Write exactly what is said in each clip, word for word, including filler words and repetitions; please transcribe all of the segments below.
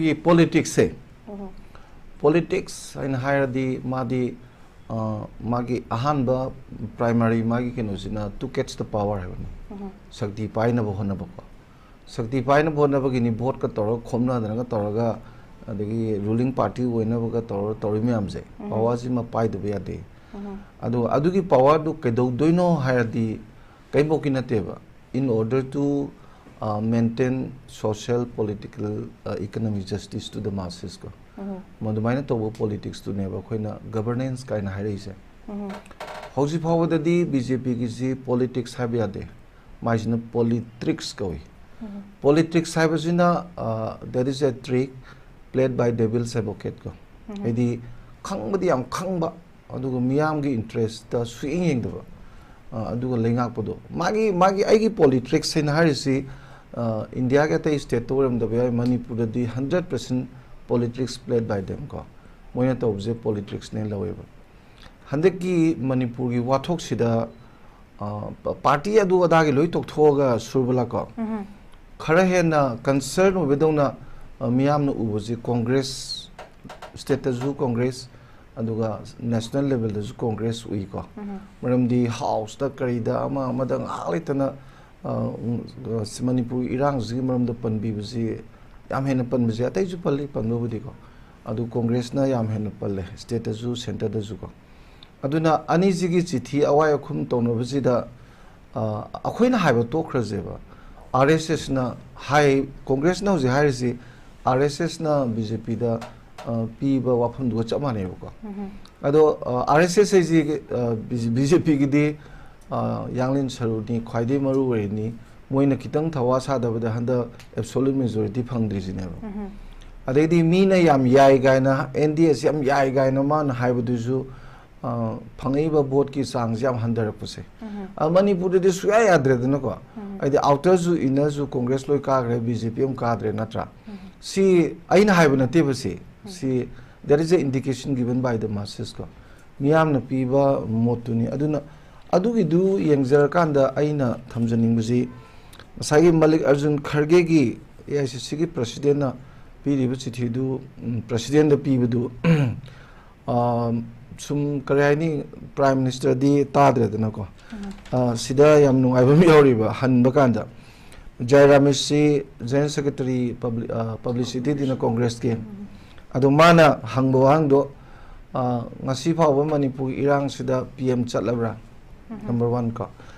ꯑꯩꯈꯣꯏꯒꯤ ꯄꯣꯂꯤꯇꯤꯛꯁꯁꯦ, ꯄꯣꯂꯤꯇꯤꯛꯁ ꯍꯥꯏꯅ ꯍꯥꯏꯔꯗꯤ ꯃꯥꯗꯤ, ꯑ, ꯃꯥꯒꯤ ꯑꯍꯥꯟꯕ ꯄ꯭ꯔꯥꯏꯃꯥꯔꯤ ꯃꯥꯒꯤ ꯀꯩꯅꯣꯁꯤꯅ to catch the power ꯍꯥꯏꯕꯅꯤ꯫ ꯁꯛꯇꯤ ꯄꯥꯏꯅꯕ ꯍꯣꯠꯅꯕꯀꯣ꯫ ꯁꯛꯇꯤ ꯄꯥꯏꯅꯕ ꯍꯣꯠꯅꯕꯒꯤꯅꯤ ꯚꯣꯠꯀ ꯇꯧꯔꯒ ꯈꯣꯝꯅꯗꯅꯒ ꯇꯧꯔꯒ, ꯑꯗꯒꯤ ꯔꯨꯂꯤꯡ ꯄꯥꯔꯇꯤ ꯑꯣꯏꯅꯕꯒ ꯇꯧꯔ ꯇꯧꯔꯤ ꯃꯌꯥꯝꯁꯦ꯫ ꯄꯋꯥꯔꯁꯤꯃ ꯄꯥꯏꯗꯕ ꯌꯥꯗꯦ꯫ ꯑꯗꯣ ꯑꯗꯨꯒꯤ ꯄꯋꯥꯔꯗꯨ ꯀꯩꯗꯧꯗꯣꯏꯅꯣ ꯍꯥꯏꯔꯗꯤ ꯀꯩꯝꯐꯧꯀꯤ ꯅꯠꯇꯦꯕ꯫ In order to, uh, maintain social, political, uh, economic justice to the masses ꯀꯣ꯫ ꯃꯗꯨꯃꯥꯏꯅ ꯇꯧꯕ ꯄꯣꯂꯤꯇꯤꯛꯁꯇꯨꯅꯦꯕ ꯑꯩꯈꯣꯏꯅ ꯒꯕꯔꯅꯦꯟꯁ ꯀꯥꯏꯅ ꯍꯥꯏꯔꯛꯏꯁꯦ꯫ ꯍꯧꯖꯤꯛ ꯐꯥꯎꯕꯗꯗꯤ ꯕꯤ ꯖꯦ ꯄꯤꯒꯤꯁꯤ ꯄꯣꯂꯤꯇꯤꯛꯁ ꯍꯥꯏꯕ ꯌꯥꯗꯦ, ꯃꯥꯏꯁꯤꯅ ꯄꯣꯂꯤꯇ꯭ꯔꯤꯛꯁ ꯀꯧꯏ꯫ ꯄꯣꯂꯤꯇ꯭ꯔꯤꯛꯁ ꯍꯥꯏꯕꯁꯤꯅ, uh, that is a trick played by devil's advocate ꯀꯣ꯫ ꯍꯥꯏꯗꯤ ꯈꯪꯕꯗꯤ ꯌꯥꯝ ꯈꯪꯕ, ꯑꯗꯨꯒ ꯃꯤꯌꯥꯝꯒꯤ ꯏꯟꯇꯔꯦꯁꯇ ꯁꯨꯌꯦꯡ ꯌꯦꯡꯗꯕ, ꯑ, ꯑꯗꯨꯒ ꯂꯩꯉꯥꯛꯄꯗꯣ꯫ ꯃꯥꯒꯤ, ꯃꯥꯒꯤ, ꯑꯩꯒꯤ ꯄꯣꯂꯤꯇ꯭ꯔꯤꯛꯁ ꯍꯥꯏꯅ ꯍꯥꯏꯔꯤꯁꯤ, ꯑ, ꯏꯟꯗꯤꯌꯥꯒꯤ ꯑꯇꯩ ꯁ꯭ꯇꯦꯠꯇ ꯑꯣꯏꯔꯝꯗꯕ ꯌꯥꯏ, ꯃꯅꯤꯄꯨꯔꯗꯗꯤ hundred percent politics played by them ꯀꯣ꯫ ꯃꯣꯏꯅ ꯇꯧꯕꯁꯦ ꯄꯣꯂꯤꯇ꯭ꯔꯤꯛꯁꯅꯦ ꯂꯧꯋꯦꯕ꯫ ꯍꯟꯗꯛꯀꯤ ꯃꯅꯤꯄꯨꯔꯒꯤ ꯋꯥꯊꯣꯛꯁꯤꯗ, ꯑ, ꯄ-, ꯄꯥꯔꯇꯤ ꯑꯗꯨ ꯑꯗꯥꯒꯤ ꯂꯣꯏ ꯇꯣꯛꯊꯣꯛꯑꯒ ꯁꯨꯔꯕꯂꯥ ꯀꯣ, ꯈꯔ ꯍꯦꯟꯅ ꯀꯟꯁꯔꯟ ꯑꯣꯏꯕꯗꯧꯅ, ꯑ, ꯃꯤꯌꯥꯝꯅ ꯎꯕꯁꯤ ꯀꯣꯡꯒ꯭ꯔꯦꯁ, ꯁ꯭ꯇꯦꯠꯇꯁꯨ ꯀꯣꯡꯒ꯭ꯔꯦꯁ, ꯑꯗꯨꯒ ꯅꯦꯁꯅꯦꯜ ꯂꯦꯚꯦꯜꯗꯁꯨ ꯀꯣꯡꯒ꯭ꯔꯦꯁ ꯎꯏꯀꯣ꯫ ꯃꯔꯝꯗꯤ ꯍꯥꯎꯁꯇ ꯀꯔꯤꯗ ꯑꯃ ꯑꯃꯗ ꯉꯥꯏꯍꯥꯛ ꯂꯩꯇꯅ, ꯑ, ꯎꯝ, ꯑ, ꯁꯤ ꯃꯅꯤꯄꯨꯔꯒꯤ ꯏꯔꯥꯡꯁꯤꯒꯤ ꯃꯔꯝꯗ ꯄꯟꯕꯤꯕꯁꯤ ꯌꯥꯝ ꯍꯦꯟꯅ ꯄꯟꯕꯁꯦ, ꯑꯇꯩꯁꯨ ꯄꯜꯂꯤ ꯄꯟꯕꯕꯨꯗꯤꯀꯣ, ꯑꯗꯨ ꯀꯣꯡꯒ꯭ꯔꯦꯁꯅ ꯌꯥꯝ ꯍꯦꯟꯅ ꯄꯜꯂꯦ ꯁ꯭ꯇꯦꯠꯇꯁꯨ ꯁꯦꯟꯇꯔꯗꯁꯨꯀꯣ꯫ ꯑꯗꯨꯅ ꯑꯅꯤꯁꯤꯒꯤ ꯆꯤꯊꯤ ꯑꯋꯥꯏ ꯑꯈꯨꯝ ꯇꯧꯅꯕꯁꯤꯗ, ꯑ, ꯑꯩꯈꯣꯏꯅ ꯍꯥꯏꯕ ꯇꯣꯛꯈ꯭ꯔꯁꯦꯕ, ꯑꯥꯔ ꯑꯦꯁ ꯑꯦꯁꯅ ꯍꯥꯏ, ꯀꯣꯡꯒ꯭ꯔꯦꯁꯅ ꯍꯧꯖꯤꯛ ꯍꯥꯏꯔꯤꯁꯤ ꯑꯥꯔ ꯑꯦꯁ ꯑꯦꯁꯅ ꯕꯤ ꯖꯦ ꯄꯤꯗ, ꯑ, ꯄꯤꯕ ꯋꯥꯐꯝꯗꯨꯒ ꯆꯞ ꯃꯥꯟꯅꯩꯕꯀꯣ꯫ ꯑꯗꯣ, ꯑ, ꯑꯥꯔ ꯑꯦꯁ ꯑꯦꯁ ꯍꯥꯏꯁꯤ, ꯑ, ꯕꯤ ꯖꯦ ꯄꯤꯒꯤꯗꯤ, ꯑ, ꯌꯥꯡꯂꯦꯟ ꯁꯔꯨꯅꯤ, ꯈ꯭ꯋꯥꯏꯗꯒꯤ ꯃꯔꯨ ꯑꯣꯏꯔꯤꯅꯤ, ꯃꯣꯏꯅ ꯈꯤꯇꯪ ꯊꯋꯥ ꯁꯥꯗꯕꯗ ꯍꯟꯗꯛ ꯑꯦꯕꯁꯣꯂꯨꯠ ꯃꯦꯖꯣꯔꯤꯇꯤ ꯐꯪꯗ꯭ꯔꯤꯁꯤꯅꯦꯕ꯫ ꯑꯗꯩꯗꯤ ꯃꯤꯅ ꯌꯥꯝ ꯌꯥꯏ ꯀꯥꯏꯅ, ꯑꯦꯟ ꯗꯤ ꯑꯦꯁꯤ ꯌꯥꯝ ꯌꯥꯏ ꯀꯥꯏꯅ ꯃꯥꯅ ꯍꯥꯏꯕꯗꯨꯁꯨ, ꯑ, ꯐꯪꯉꯛꯏꯕ ꯚꯣꯠꯀꯤ ꯆꯥꯡꯁꯦ ꯌꯥꯝ ꯍꯟꯊꯔꯛꯄꯁꯦ꯫ ꯑ, ꯃꯅꯤꯄꯨꯔꯗꯗꯤ ꯁꯨꯡꯌꯥ ꯌꯥꯗ꯭ꯔꯦꯗꯅꯀꯣ꯫ ꯍꯥꯏꯗꯤ ꯑꯥꯎꯇꯔꯁꯨ ꯏꯟꯅꯔꯁꯨ ꯀꯣꯡꯒ꯭ꯔꯦꯁ ꯂꯣꯏ ꯀꯥꯈ꯭ꯔꯦ, ꯕꯤ ꯖꯦ ꯄꯤ ꯑꯃ ꯀꯥꯗ꯭ꯔꯦ ꯅꯠꯇ꯭ꯔꯥ? ꯁꯤ ꯑꯩꯅ ꯍꯥꯏꯕ ꯅꯠꯇꯦꯕ ꯁꯤ꯫ ꯁꯤ, that is a indication given by the masses ꯀꯣ꯫ ꯃꯤꯌꯥꯝꯅ ꯄꯤꯕ ꯃꯣꯠꯇꯨꯅꯤ꯫ ꯑꯗꯨꯅ ꯑꯗꯨꯒꯤꯗꯨ ꯌꯦꯡꯖꯔꯀꯥꯟꯗ ꯑꯩꯅ ꯊꯝꯖꯅꯤꯡꯕꯁꯤ, ꯉꯁꯥꯏꯒꯤ ꯃꯜꯂꯤꯛ ꯑꯔꯖꯨꯟ ꯈꯔꯒꯦꯒꯤ, ꯑꯦ ꯑꯥꯏ ꯁꯤ ꯁꯤꯒꯤ ꯄ꯭ꯔꯁꯤꯗꯦꯟꯅ ꯄꯤꯔꯤꯕ ꯆꯤꯊꯤꯗꯨ, ꯎꯝ, ꯄ꯭ꯔꯁꯤꯗꯦꯟꯗ ꯄꯤꯕꯗꯨ, ꯑ, ꯁꯨꯝ, ꯀꯔꯤ ꯍꯥꯏꯅꯤ, ꯄ꯭ꯔꯥꯏꯝ ꯃꯤꯅꯤꯁꯇꯔꯗꯤ ꯇꯥꯗ꯭ꯔꯦꯗꯅꯀꯣ꯫ ꯑ, ꯁꯤꯗ ꯌꯥꯝ ꯅꯨꯡꯉꯥꯏꯕ ꯑꯃ ꯌꯥꯎꯔꯤꯕ, ꯍꯟꯕ ꯀꯥꯟꯗ ꯖꯥꯏ ꯔꯥꯃꯦꯁꯁꯤ ꯖꯦꯅꯔꯦꯜ ꯁꯦꯀ꯭ꯔꯦꯇꯔꯤ ꯄꯕ꯭ꯂꯤ-, ꯑ, ꯄꯕ꯭ꯂꯤꯁꯤꯇꯤꯗꯤꯅ ꯀꯣꯡꯒ꯭ꯔꯦꯁꯀꯤ꯫ ꯑꯗꯣ ꯃꯥꯅ ꯍꯪꯕ ꯋꯥꯍꯪꯗꯣ, ꯑ, ꯉꯁꯤ ꯐꯥꯎꯕ ꯃꯅꯤꯄꯨꯔꯒꯤ ꯏꯔꯥꯡꯁꯤꯗ ꯄꯤ ꯑꯦꯝ ꯆꯠꯂꯕ꯭ꯔꯥ? ꯅꯝꯕꯔ ꯋꯥꯟ ꯀꯣ꯫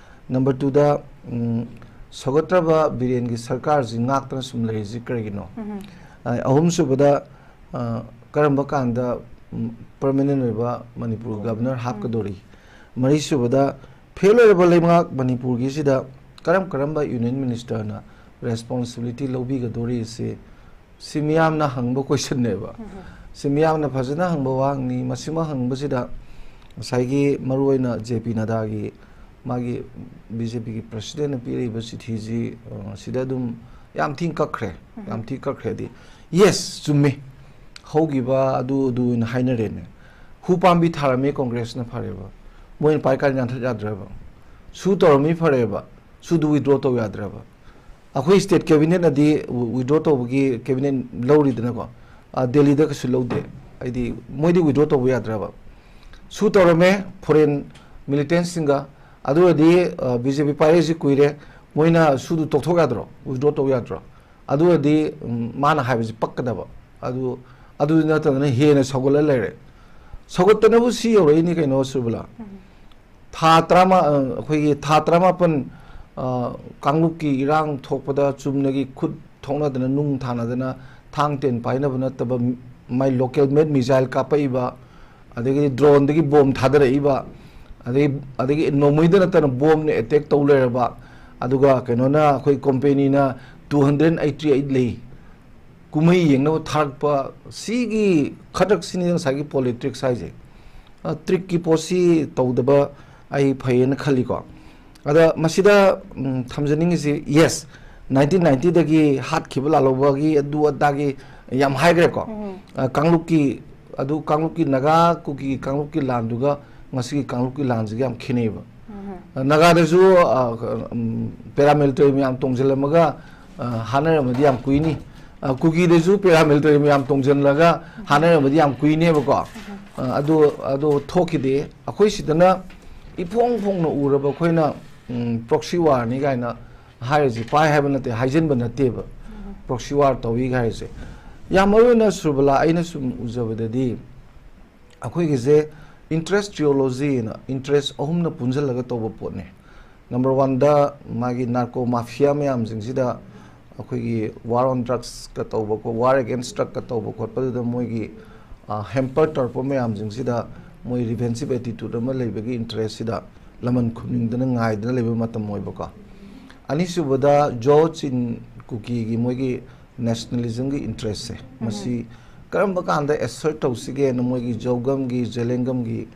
ꯅꯝꯕꯔ ꯇꯨꯗ, ꯎꯝ, ꯁꯧꯒꯠꯇ꯭ꯔꯕ ꯕꯤꯔꯦꯟꯒꯤ ꯁꯔꯀꯥꯔꯁꯤ ꯉꯥꯛꯇꯅ ꯁꯨꯝ ꯂꯩꯔꯤꯁꯤ ꯀꯔꯤꯒꯤꯅꯣ? ꯑ, ꯑꯍꯨꯝꯁꯨꯕꯗ, ꯑ, ꯀꯔꯝꯕ ꯀꯥꯟꯗ, ꯎꯝ, ꯄꯔꯃꯅꯦꯟ ꯑꯣꯏꯕ ꯃꯅꯤꯄꯨꯔ ꯒꯕꯅꯔ ꯍꯥꯞꯀꯗꯧꯔꯤ? ꯃꯔꯤꯁꯨꯕꯗ, ꯐꯦꯜ ꯑꯣꯏꯔꯕ ꯂꯩꯉꯥꯛ ꯃꯅꯤꯄꯨꯔꯒꯤꯁꯤꯗ ꯀꯔꯝ ꯀꯔꯝꯕ ꯌꯨꯅꯤꯌꯟ ꯃꯤꯅꯤꯁꯇꯔꯅ ꯔꯦꯁꯄꯣꯟꯁꯤꯕꯤꯂꯤꯇꯤ ꯂꯧꯕꯤꯒꯗꯧꯔꯤ? ꯁꯤ, ꯁꯤ ꯃꯤꯌꯥꯝꯅ ꯍꯪꯕ ꯀꯣꯏꯁꯟꯅꯦꯕ꯫ ꯁꯤ ꯃꯤꯌꯥꯝꯅ ꯐꯖꯅ ꯍꯪꯕ ꯋꯥꯍꯪꯅꯤ꯫ ꯃꯁꯤꯃ ꯍꯪꯕꯁꯤꯗ ꯉꯁꯥꯏꯒꯤ ꯃꯔꯨꯑꯣꯏꯅ ꯖꯦ ꯄꯤ ꯅꯗꯥꯒꯤ, ꯃꯥꯒꯤ ꯕꯤ ꯖꯦ ꯄꯤꯒꯤ ꯄ꯭ꯔꯁꯤꯗꯦꯟꯅ ꯄꯤꯔꯛꯏꯕ ꯆꯤꯊꯤꯁꯤ, ꯑ, ꯁꯤꯗ ꯑꯗꯨꯝ ꯌꯥꯝ ꯊꯤꯅ ꯀꯛꯈ꯭ꯔꯦ꯫ ꯌꯥꯝ ꯊꯤꯅ ꯀꯛꯈ꯭ꯔꯦꯗꯤ, ꯌꯦꯁ, ꯆꯨꯝꯃꯤ, ꯍꯧꯈꯤꯕ ꯑꯗꯨ ꯑꯗꯨ ꯑꯣꯏꯅ ꯍꯥꯏꯅꯔꯦꯅꯦ꯫ ꯍꯨ ꯄꯥꯝꯕꯤ ꯊꯥꯔꯝꯃꯤ ꯀꯣꯡꯒ꯭ꯔꯦꯁꯅ, ꯐꯔꯦꯕ꯫ ꯃꯣꯏꯅ ꯄꯥꯏꯀꯥꯟ ꯌꯥꯟꯊꯠ ꯌꯥꯗ꯭ꯔꯕ? ꯁꯨ ꯇꯧꯔꯝꯃꯤ, ꯐꯔꯦꯕ꯫ ꯁꯨꯗꯨ ꯋꯤꯗ꯭ꯔꯣ ꯇꯧ ꯌꯥꯗ꯭ꯔꯕ? ꯑꯩꯈꯣꯏ ꯁ꯭ꯇꯦꯠ ꯀꯦꯕꯤꯅꯦꯠꯅꯗꯤ ꯋꯤꯗ꯭ꯔꯣ ꯇꯧꯕꯒꯤ ꯀꯦꯕꯤꯅꯦꯠ ꯂꯧꯔꯤꯗꯅꯀꯣ꯫ ꯑ, ꯗꯦꯜꯂꯤꯗ ꯀꯩꯁꯨ ꯂꯧꯗꯦ꯫ ꯍꯥꯏꯗꯤ ꯃꯣꯏꯗꯤ ꯋꯤꯗ꯭ꯔꯣ ꯇꯧꯕ ꯌꯥꯗ꯭ꯔꯕ? ꯁꯨ ꯇꯧꯔꯝꯃꯦ ꯐꯣꯔꯦꯟ ꯃꯤꯂꯤꯇꯦꯟꯁꯁꯤꯡꯒ꯫ ꯑꯗꯨ ꯑꯣꯏꯔꯗꯤ, ꯑ, ꯕꯤ ꯖꯦ ꯄꯤ ꯄꯥꯏꯔꯛꯏꯁꯤ ꯀꯨꯏꯔꯦ, ꯃꯣꯏꯅ ꯁꯨꯗꯨ ꯇꯣꯛꯊꯣꯛ ꯌꯥꯗ꯭ꯔꯣ? ꯋꯤꯗ꯭ꯔꯣ ꯇꯧ ꯌꯥꯗ꯭ꯔꯣ? ꯑꯗꯨ ꯑꯣꯏꯔꯗꯤ, ꯎꯝ, ꯃꯥꯅ ꯍꯥꯏꯕꯁꯤ ꯄꯛꯀꯗꯕ꯫ ꯑꯗꯨ, ꯑꯗꯨ ꯅꯠꯇꯗꯅ ꯍꯦꯟꯅ ꯁꯧꯒꯠꯂ ꯂꯩꯔꯦ꯫ ꯁꯧꯒꯠꯇꯅꯕꯨ ꯁꯤ ꯌꯧꯔꯛꯏꯅꯤ ꯀꯩꯅꯣ, ꯁꯨꯔꯕꯂꯥ꯫ ꯊꯥ ꯇꯔꯥꯃ-, ꯑ, ꯑꯩꯈꯣꯏꯒꯤ ꯊꯥ ꯇꯔꯥꯃꯥꯄꯟ, ꯑ, ꯀꯥꯡꯂꯨꯞꯀꯤ ꯏꯔꯥꯡ ꯊꯣꯛꯄꯗ ꯆꯨꯝꯅꯒꯤ ꯈꯨꯠ ꯊꯣꯛꯅꯗꯅ, ꯅꯨꯡ ꯊꯥꯅꯗꯅ, ꯊꯥꯡ ꯇꯦꯟ ꯄꯥꯏꯅꯕ ꯅꯠꯇꯕ, ꯃꯥꯏ ꯂꯣꯀꯦꯜ ꯃꯦꯗ ꯃꯤꯖꯥꯏꯜ ꯀꯥꯞꯄꯛꯏꯕ, ꯑꯗꯒꯤꯗꯤ ꯗ꯭ꯔꯣꯟꯗꯒꯤ ꯕꯣꯝ ꯊꯥꯗꯔꯛꯏꯕ, ꯑꯗꯒꯤ, ꯑꯗꯒꯤ ꯅꯣꯡꯃꯩꯗ ꯅꯠꯇꯅ ꯕꯣꯝꯅ ꯑꯦꯇꯦꯛ ꯇꯧ ꯂꯩꯔꯕ, ꯑꯗꯨꯒ ꯀꯩꯅꯣꯅ, ꯑꯩꯈꯣꯏ ꯀꯣꯝꯄꯦꯅꯤꯅ two hundred eighty eight ꯂꯩ꯫ ꯀꯨꯝꯍꯩ ꯌꯦꯡꯅꯕ ꯊꯥꯔꯛꯄ, ꯁꯤꯒꯤ ꯈꯗ꯭ꯔꯛꯁꯤꯅꯤ ꯉꯁꯥꯏꯒꯤ ꯄꯣꯂꯤꯇꯤꯛꯁ ꯍꯥꯏꯁꯦ꯫ ꯑ, ꯇ꯭ꯔꯤꯛꯀꯤ ꯄꯣꯠꯁꯤ ꯇꯧꯗꯕ ꯑꯩ ꯐꯩꯌꯦꯅ ꯈꯜꯂꯤꯀꯣ꯫ ꯑꯗ ꯃꯁꯤꯗ, ꯎꯝ, ꯊꯝꯖꯅꯤꯡꯉꯤꯁꯤ, ꯌꯦꯁ, nineteen ninety ꯗꯒꯤ ꯍꯥꯠꯈꯤꯕ ꯂꯥꯜꯍꯧꯕꯒꯤ ꯑꯗꯨ ꯑꯗꯥꯒꯤ ꯌꯥꯝ ꯍꯥꯏꯈ꯭ꯔꯦꯀꯣ꯫ ꯑ, ꯀꯥꯡꯂꯨꯞꯀꯤ, ꯑꯗꯨ ꯀꯥꯡꯂꯨꯞꯀꯤ ꯅꯥꯒꯥ ꯀꯨꯀꯤ ꯀꯥꯡꯂꯨꯞꯀꯤ ꯂꯥꯟꯗꯨꯒ ꯉꯁꯤꯒꯤ ꯀꯥꯡꯂꯨꯞꯀꯤ ꯂꯥꯟꯁꯤꯒ ꯌꯥꯝ ꯈꯦꯠꯅꯩꯌꯦꯕ꯫ ꯑ, ꯅꯥꯒꯥꯗꯁꯨ, ꯑ, ꯎꯝ, ꯄꯦꯔꯥꯃꯤꯂꯤꯇꯔꯤ ꯃꯌꯥꯝ ꯇꯣꯡꯁꯤꯜꯂꯝꯃꯒ, ꯑ, ꯍꯥꯠꯅꯔꯝꯃꯗꯤ ꯌꯥꯝ ꯀꯨꯏꯅꯤ꯫ ꯑ, ꯀꯨꯀꯤꯗꯁꯨ paramilitary ꯃꯌꯥꯝ ꯇꯣꯡꯁꯤꯜꯂꯒ ꯍꯥꯠꯅꯔꯝꯕꯗꯤ ꯌꯥꯝ ꯀꯨꯏꯅꯦꯕꯀꯣ꯫ ꯑ, ꯑꯗꯨ, ꯑꯗꯨ ꯊꯣꯛꯈꯤꯗꯦ꯫ ꯑꯩꯈꯣꯏ ꯁꯤꯗꯅ ꯏꯐꯣꯡ ꯐꯣꯡꯅ ꯎꯔꯕ ꯑꯩꯈꯣꯏꯅ, ꯎꯝ, proxy warꯅꯤ ꯀꯥꯏꯅ ꯍꯥꯏꯔꯤꯁꯦ, ꯄꯥꯏ ꯍꯥꯏꯕ ꯅꯠꯇꯦ, ꯍꯥꯏꯖꯤꯟꯕ ꯅꯠꯇꯦꯕ꯫ Proxy war ꯇꯧꯏ ꯍꯥꯏꯔꯤꯁꯦ꯫ ꯌꯥꯝ ꯃꯔꯨ ꯑꯣꯏꯅ ꯁꯨꯔꯕꯂꯥ, ꯑꯩꯅ ꯁꯨꯝ ꯎꯖꯕꯗꯗꯤ ꯑꯩꯈꯣꯏꯒꯤꯁꯦ interest trilogy ꯍꯥꯏꯅ interest ꯑꯍꯨꯝꯅ ꯄꯨꯟꯁꯤꯜꯂꯒ ꯇꯧꯕ ꯄꯣꯠꯅꯦ꯫ Number oneꯗ ꯃꯥꯒꯤ narco mafia ꯃꯌꯥꯝꯁꯤꯡꯁꯤꯗ ꯑꯩꯈꯣꯏꯒꯤ war on drugsꯀ ꯇꯧꯕ ꯈꯣ-, war against drugꯀ ꯇꯧꯕ ꯈꯣꯠꯄꯗꯨꯗ ꯃꯣꯏꯒꯤ, ꯑ, hamper ꯇꯧꯔꯛꯄ ꯃꯌꯥꯝꯁꯤꯡꯁꯤꯗ ꯃꯣꯏ revengeive attitude ꯑꯃ ꯂꯩꯕꯒꯤ interestꯁꯤꯗ ꯂꯃꯟ ꯈꯨꯝꯅꯤꯡꯗꯅ ꯉꯥꯏꯗꯅ ꯂꯩꯕ ꯃꯇꯝ ꯑꯣꯏꯕꯀꯣ꯫ ꯑꯅꯤꯁꯨꯕꯗ ꯖꯣ ꯆꯤꯟ ꯀꯨꯀꯤꯒꯤ ꯃꯣꯏꯒꯤ nationalismꯒꯤ interestꯁꯦ, ꯃꯁꯤ ꯀꯔꯝꯕ ꯀꯥꯟꯗ assert ꯇꯧꯁꯤꯒꯦꯅ ꯃꯣꯏꯒꯤ ꯖꯧꯒꯝꯒꯤ, ꯖꯦꯂꯦꯡꯒꯝꯒꯤ,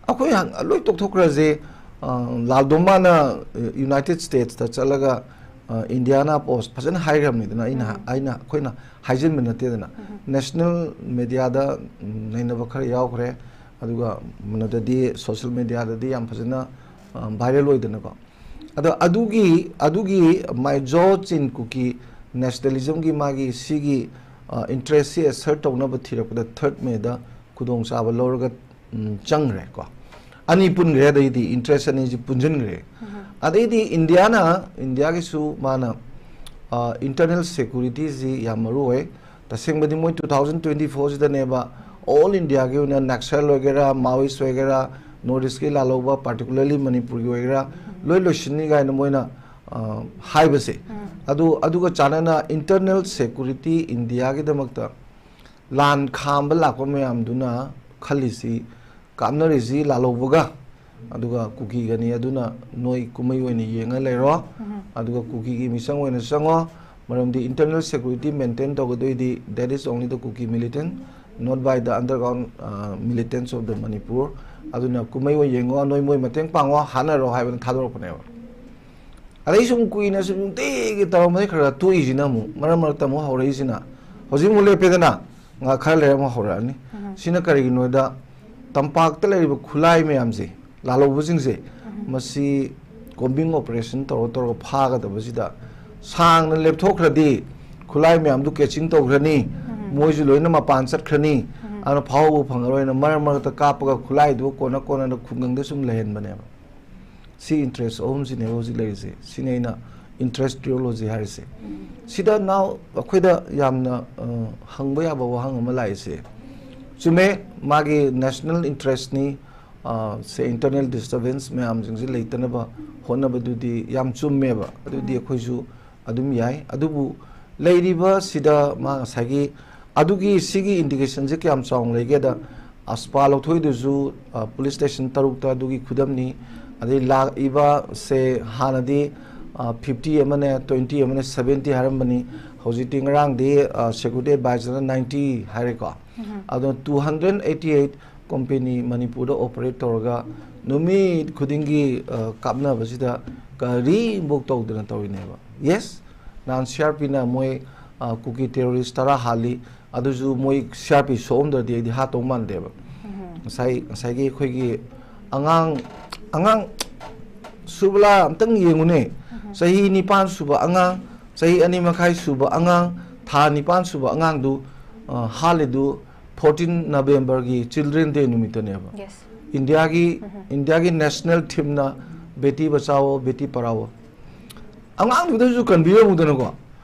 ꯑꯩꯈꯣꯏ ꯍꯪ-, ꯂꯣꯏ ꯇꯣꯛꯊꯣꯛꯈ꯭ꯔꯁꯦ꯫ ꯑ, ꯂꯥꯜꯗꯣꯝꯕꯥꯅ, ꯑ, United Statesꯇ ꯆꯠꯂꯒ, ꯑ, Indiana Post ꯐꯖꯅ ꯍꯥꯏꯈ꯭ꯔꯕꯅꯤꯗꯅ, ꯑꯩꯅ, ꯑꯩꯅ, ꯑꯩꯈꯣꯏꯅ ꯍꯥꯏꯖꯤꯟꯕ ꯅꯠꯇꯦꯗꯅ꯫ National mediaꯗ, ꯎꯝ, ꯅꯩꯅꯕ ꯈꯔ ꯌꯥꯎꯈ꯭ꯔꯦ, ꯑꯗꯨꯒ ꯀꯩꯅꯣꯗꯗꯤ, social mediaꯗꯗꯤ ꯌꯥꯝ ꯐꯖꯅ, ꯑ, viral ꯑꯣꯏꯗꯅꯀꯣ꯫ ꯑꯗꯣ ꯑꯗꯨꯒꯤ, ꯑꯗꯨꯒꯤ ꯃꯥꯏ ꯖꯣ ꯆꯤꯟ ꯀꯨꯀꯤ nationalismꯒꯤ ꯃꯥꯒꯤ ꯁꯤꯒꯤ, ꯑ, interestꯁꯤ assert ꯇꯧꯅꯕ ꯊꯤꯔꯛꯄꯗ third Mayꯗ ꯈꯨꯗꯣꯡꯆꯥꯕ ꯂꯧꯔꯒ, ꯎꯝ, ꯆꯪꯈ꯭ꯔꯦ ꯀꯣ꯫ ꯑꯅꯤ ꯄꯨꯟꯈ꯭ꯔꯦ, ꯑꯗꯩꯗꯤ interest ꯑꯅꯤꯁꯤ ꯄꯨꯟꯁꯤꯟꯈ꯭ꯔꯦ꯫ ꯑꯗꯩꯗꯤ Indiaꯅ, Indiaꯒꯤꯁꯨ ꯃꯥꯅ, ꯑ, internal securityꯁꯤ ꯌꯥꯝ ꯃꯔꯨ ꯑꯣꯏ꯫ ꯇꯁꯦꯡꯕꯗꯤ ꯃꯣꯏ two thousand twenty fourꯁꯤꯗꯅꯦꯕ all Indiaꯒꯤ ꯑꯣꯏꯅ Naxal ꯑꯣꯏꯒꯦꯔꯥ, Maoist ꯑꯣꯏꯒꯦꯔꯥ, North Eastꯀꯤ ꯂꯥꯜꯍꯧꯕ, particularly ꯃꯅꯤꯄꯨꯔꯒꯤ ꯑꯣꯏꯒꯦꯔꯥ, ꯂꯣꯏ ꯂꯣꯏꯁꯤꯟꯅꯤ ꯀꯥꯏꯅ ꯃꯣꯏꯅ, ꯑ, ꯍꯥꯏꯕꯁꯦ꯫ ꯑꯗꯨ, ꯑꯗꯨꯒ ꯆꯥꯟꯅꯅ internal security Indiaꯒꯤꯗꯃꯛꯇ ꯂꯥꯟ ꯈꯥꯝꯕ ꯂꯥꯛꯄ ꯃꯌꯥꯝꯗꯨꯅ ꯈꯜꯂꯤꯁꯤ, ꯀꯥꯞꯅꯔꯤꯁꯤ ꯂꯥꯜꯍꯧꯕꯒ ꯑꯗꯨꯒ ꯀꯨꯀꯤꯒꯅꯤ꯫ ꯑꯗꯨꯅ ꯅꯣꯏ ꯀꯨꯝꯍꯩ ꯑꯣꯏꯅ ꯌꯦꯡꯉ ꯂꯩꯔꯣ꯫ ꯑꯗꯨꯒ ꯀꯨꯀꯤꯒꯤ ꯃꯤꯆꯪ ꯑꯣꯏꯅ ꯆꯪꯉꯣ꯫ ꯃꯔꯝꯗꯤ internal security maintain ꯇꯧꯒꯗꯣꯏꯗꯤ that is only the Kuki militant, not by the underground, uh, militants of the Manipur꯫ ꯑꯗꯨꯅ ꯀꯨꯝꯍꯩ ꯑꯣꯏꯅ ꯌꯦꯡꯉꯣ, ꯅꯣꯏ ꯃꯣꯏ ꯃꯇꯦꯡ ꯄꯥꯡꯉꯣ, ꯍꯥꯠꯅꯔꯣ ꯍꯥꯏꯕꯅ ꯊꯥꯗꯣꯔꯛꯄꯅꯦꯕ꯫ ꯑꯗꯩ ꯁꯨꯝ ꯀꯨꯏꯅ ꯁꯨꯝ ꯅꯨꯡꯇꯤꯒꯤ ꯇꯧꯔꯝꯕꯗꯩ ꯈꯔ ꯈꯔ ꯇꯣꯛꯏꯁꯤꯅ ꯑꯃꯨꯛ ꯃꯔꯛ ꯃꯔꯛꯇ ꯑꯃꯨꯛ ꯍꯧꯔꯛꯏꯁꯤꯅ, ꯍꯧꯖꯤꯛ ꯑꯃꯨꯛ ꯂꯦꯞꯄꯦꯗꯅ, ꯉꯥꯏꯍꯥꯛ ꯈꯔ ꯂꯩꯔ ꯑꯃꯨꯛ ꯍꯧꯔꯛꯑꯅꯤ꯫ ꯁꯤꯅ ꯀꯔꯤꯒꯤꯅꯣꯗ, ꯇꯝꯄꯥꯛꯇ ꯂꯩꯔꯤꯕ ꯈꯨꯠꯂꯥꯏ ꯃꯌꯥꯝꯁꯦ, ꯂꯥꯜꯍꯧꯕꯁꯤꯡꯁꯦ, ꯃꯁꯤ combing operation ꯇꯧꯔ ꯇꯧꯔꯒ ꯐꯥꯒꯗꯕꯁꯤꯗ ꯁꯥꯡꯅ ꯂꯦꯞꯊꯣꯛꯈ꯭ꯔꯗꯤ ꯈꯨꯠꯂꯥꯏ ꯃꯌꯥꯝꯗꯨ catching ꯇꯧꯈ꯭ꯔꯅꯤ, ꯃꯣꯏꯁꯨ ꯂꯣꯏꯅ ꯃꯄꯥꯟ ꯆꯠꯈ꯭ꯔꯅꯤ, ꯑꯗꯨꯅ ꯐꯥꯎꯕ ꯐꯪꯉꯔꯣꯏꯅ ꯃꯔꯛ ꯃꯔꯛꯇ ꯀꯥꯞꯄꯒ ꯈꯨꯠꯂꯥꯏꯗꯨ ꯀꯣꯟꯅ ꯀꯣꯟꯅ ꯈꯨꯡꯒꯪꯗ ꯁꯨꯝ ꯂꯩꯍꯟꯕꯅꯦꯕ꯫ ꯁꯤ interest ꯑꯍꯨꯝꯁꯤꯅꯦꯕ ꯍꯧꯖꯤꯛ ꯂꯩꯔꯤꯁꯦ꯫ ꯁꯤꯅꯤ ꯑꯩꯅ interest trilogy ꯍꯥꯏꯔꯤꯁꯦ꯫ ꯁꯤꯗ now ꯑꯩꯈꯣꯏꯗ ꯌꯥꯝꯅ, ꯑ, ꯍꯪꯕ ꯌꯥꯕ ꯋꯥꯍꯪ ꯑꯃ ꯂꯥꯛꯏꯁꯦ꯫ ꯆꯨꯝꯃꯦ, ꯃꯥꯒꯤ national interest ꯅꯤ, ꯑ, ꯁꯦ internal disturbance ꯃꯌꯥꯝꯁꯤꯡꯁꯦ ꯂꯩꯇꯅꯕ ꯍꯣꯠꯅꯕꯗꯨꯗꯤ ꯌꯥꯝ ꯆꯨꯝꯃꯦꯕ꯫ ꯑꯗꯨꯗꯤ ꯑꯩꯈꯣꯏꯁꯨ ꯑꯗꯨꯝ ꯌꯥꯏ꯫ ꯑꯗꯨꯕꯨ ꯂꯩꯔꯤꯕ ꯁꯤꯗ ꯃꯥ ꯉꯁꯥꯏꯒꯤ ꯑꯗꯨꯒꯤ ꯁꯤꯒꯤ indication ꯁꯦ ꯀꯌꯥꯝ ꯆꯥꯎꯅ ꯂꯩꯒꯦꯗ, ꯑꯁꯄꯥ ꯂꯧꯊꯣꯛꯏꯗꯨꯁꯨ, ꯑ, police station ꯇꯔꯨꯛꯇ ꯑꯗꯨꯒꯤ ꯈꯨꯗꯝꯅꯤ꯫ ꯑꯗꯩ ꯂꯥꯛꯏꯕ ꯁꯦ ꯍꯥꯟꯅꯗꯤ, ꯑ, fifty ꯑꯃꯅꯦ, twenty ꯑꯃꯅꯦ, seventy ꯍꯥꯏꯔꯝꯕꯅꯤ꯫ ꯍꯧꯖꯤꯛꯇꯤ ꯉꯔꯥꯡꯗꯤ, ꯑ, security advisor ꯅ ninety ꯍꯥꯏꯔꯦꯀꯣ꯫ ꯑꯗꯣ two hundred eighty eight company ꯃꯅꯤꯄꯨꯔꯗ operate ꯇꯧꯔꯒ ꯅꯨꯃꯤꯠ ꯈꯨꯗꯤꯡꯒꯤ, ꯑ, ꯀꯥꯞꯅꯕꯁꯤꯗ ꯀꯔꯤꯐꯧ ꯇꯧꯗꯅ ꯇꯧꯔꯤꯅꯦꯕ꯫ Yes, ꯅꯍꯥꯟ C R P ꯅ ꯃꯣꯏ, ꯑ, ꯀꯨꯀꯤ terrorist ꯇꯔꯥ ꯍꯥꯠꯂꯤ, ꯑꯗꯨꯁꯨ ꯃꯣꯏ C R P ꯁꯣꯛꯑꯝꯗ꯭ꯔꯗꯤ ꯑꯩꯗꯤ ꯍꯥꯠꯇꯧ ꯃꯥꯟꯗꯦꯕ꯫ ꯉꯁꯥꯏ, ꯉꯁꯥꯏꯒꯤ ꯑꯩꯈꯣꯏꯒꯤ ꯑꯉꯥꯡ, ꯑꯉꯥꯡ ꯁꯨꯕꯂꯥ ꯑꯝꯇꯪ ꯌꯦꯡꯉꯨꯅꯦ꯫ ꯆꯍꯤ ꯅꯤꯄꯥꯟ ꯁꯨꯕ ꯑꯉꯥꯡ, ꯆꯍꯤ ꯑꯅꯤ ꯃꯈꯥꯏ ꯁꯨꯕ ꯑꯉꯥꯡ, ꯊꯥ ꯅꯤꯄꯥꯟ ꯁꯨꯕ ꯑꯉꯥꯡꯗꯨ, ꯑ, ꯍꯥꯠꯂꯤꯗꯨ fourteen November ꯒꯤ Children Day ꯅꯨꯃꯤꯠꯇꯅꯦꯕ꯫ Yes. ꯏꯟꯗꯤꯌꯥꯒꯤ, ꯏꯟꯗꯤꯌꯥꯒꯤ national theme ꯅ Beti Bachao, Beti Padhao꯫ ꯑꯉꯥꯡꯗꯨꯗꯁꯨ ꯀꯟꯕꯤꯔꯝꯃꯨꯗꯅꯀꯣ꯫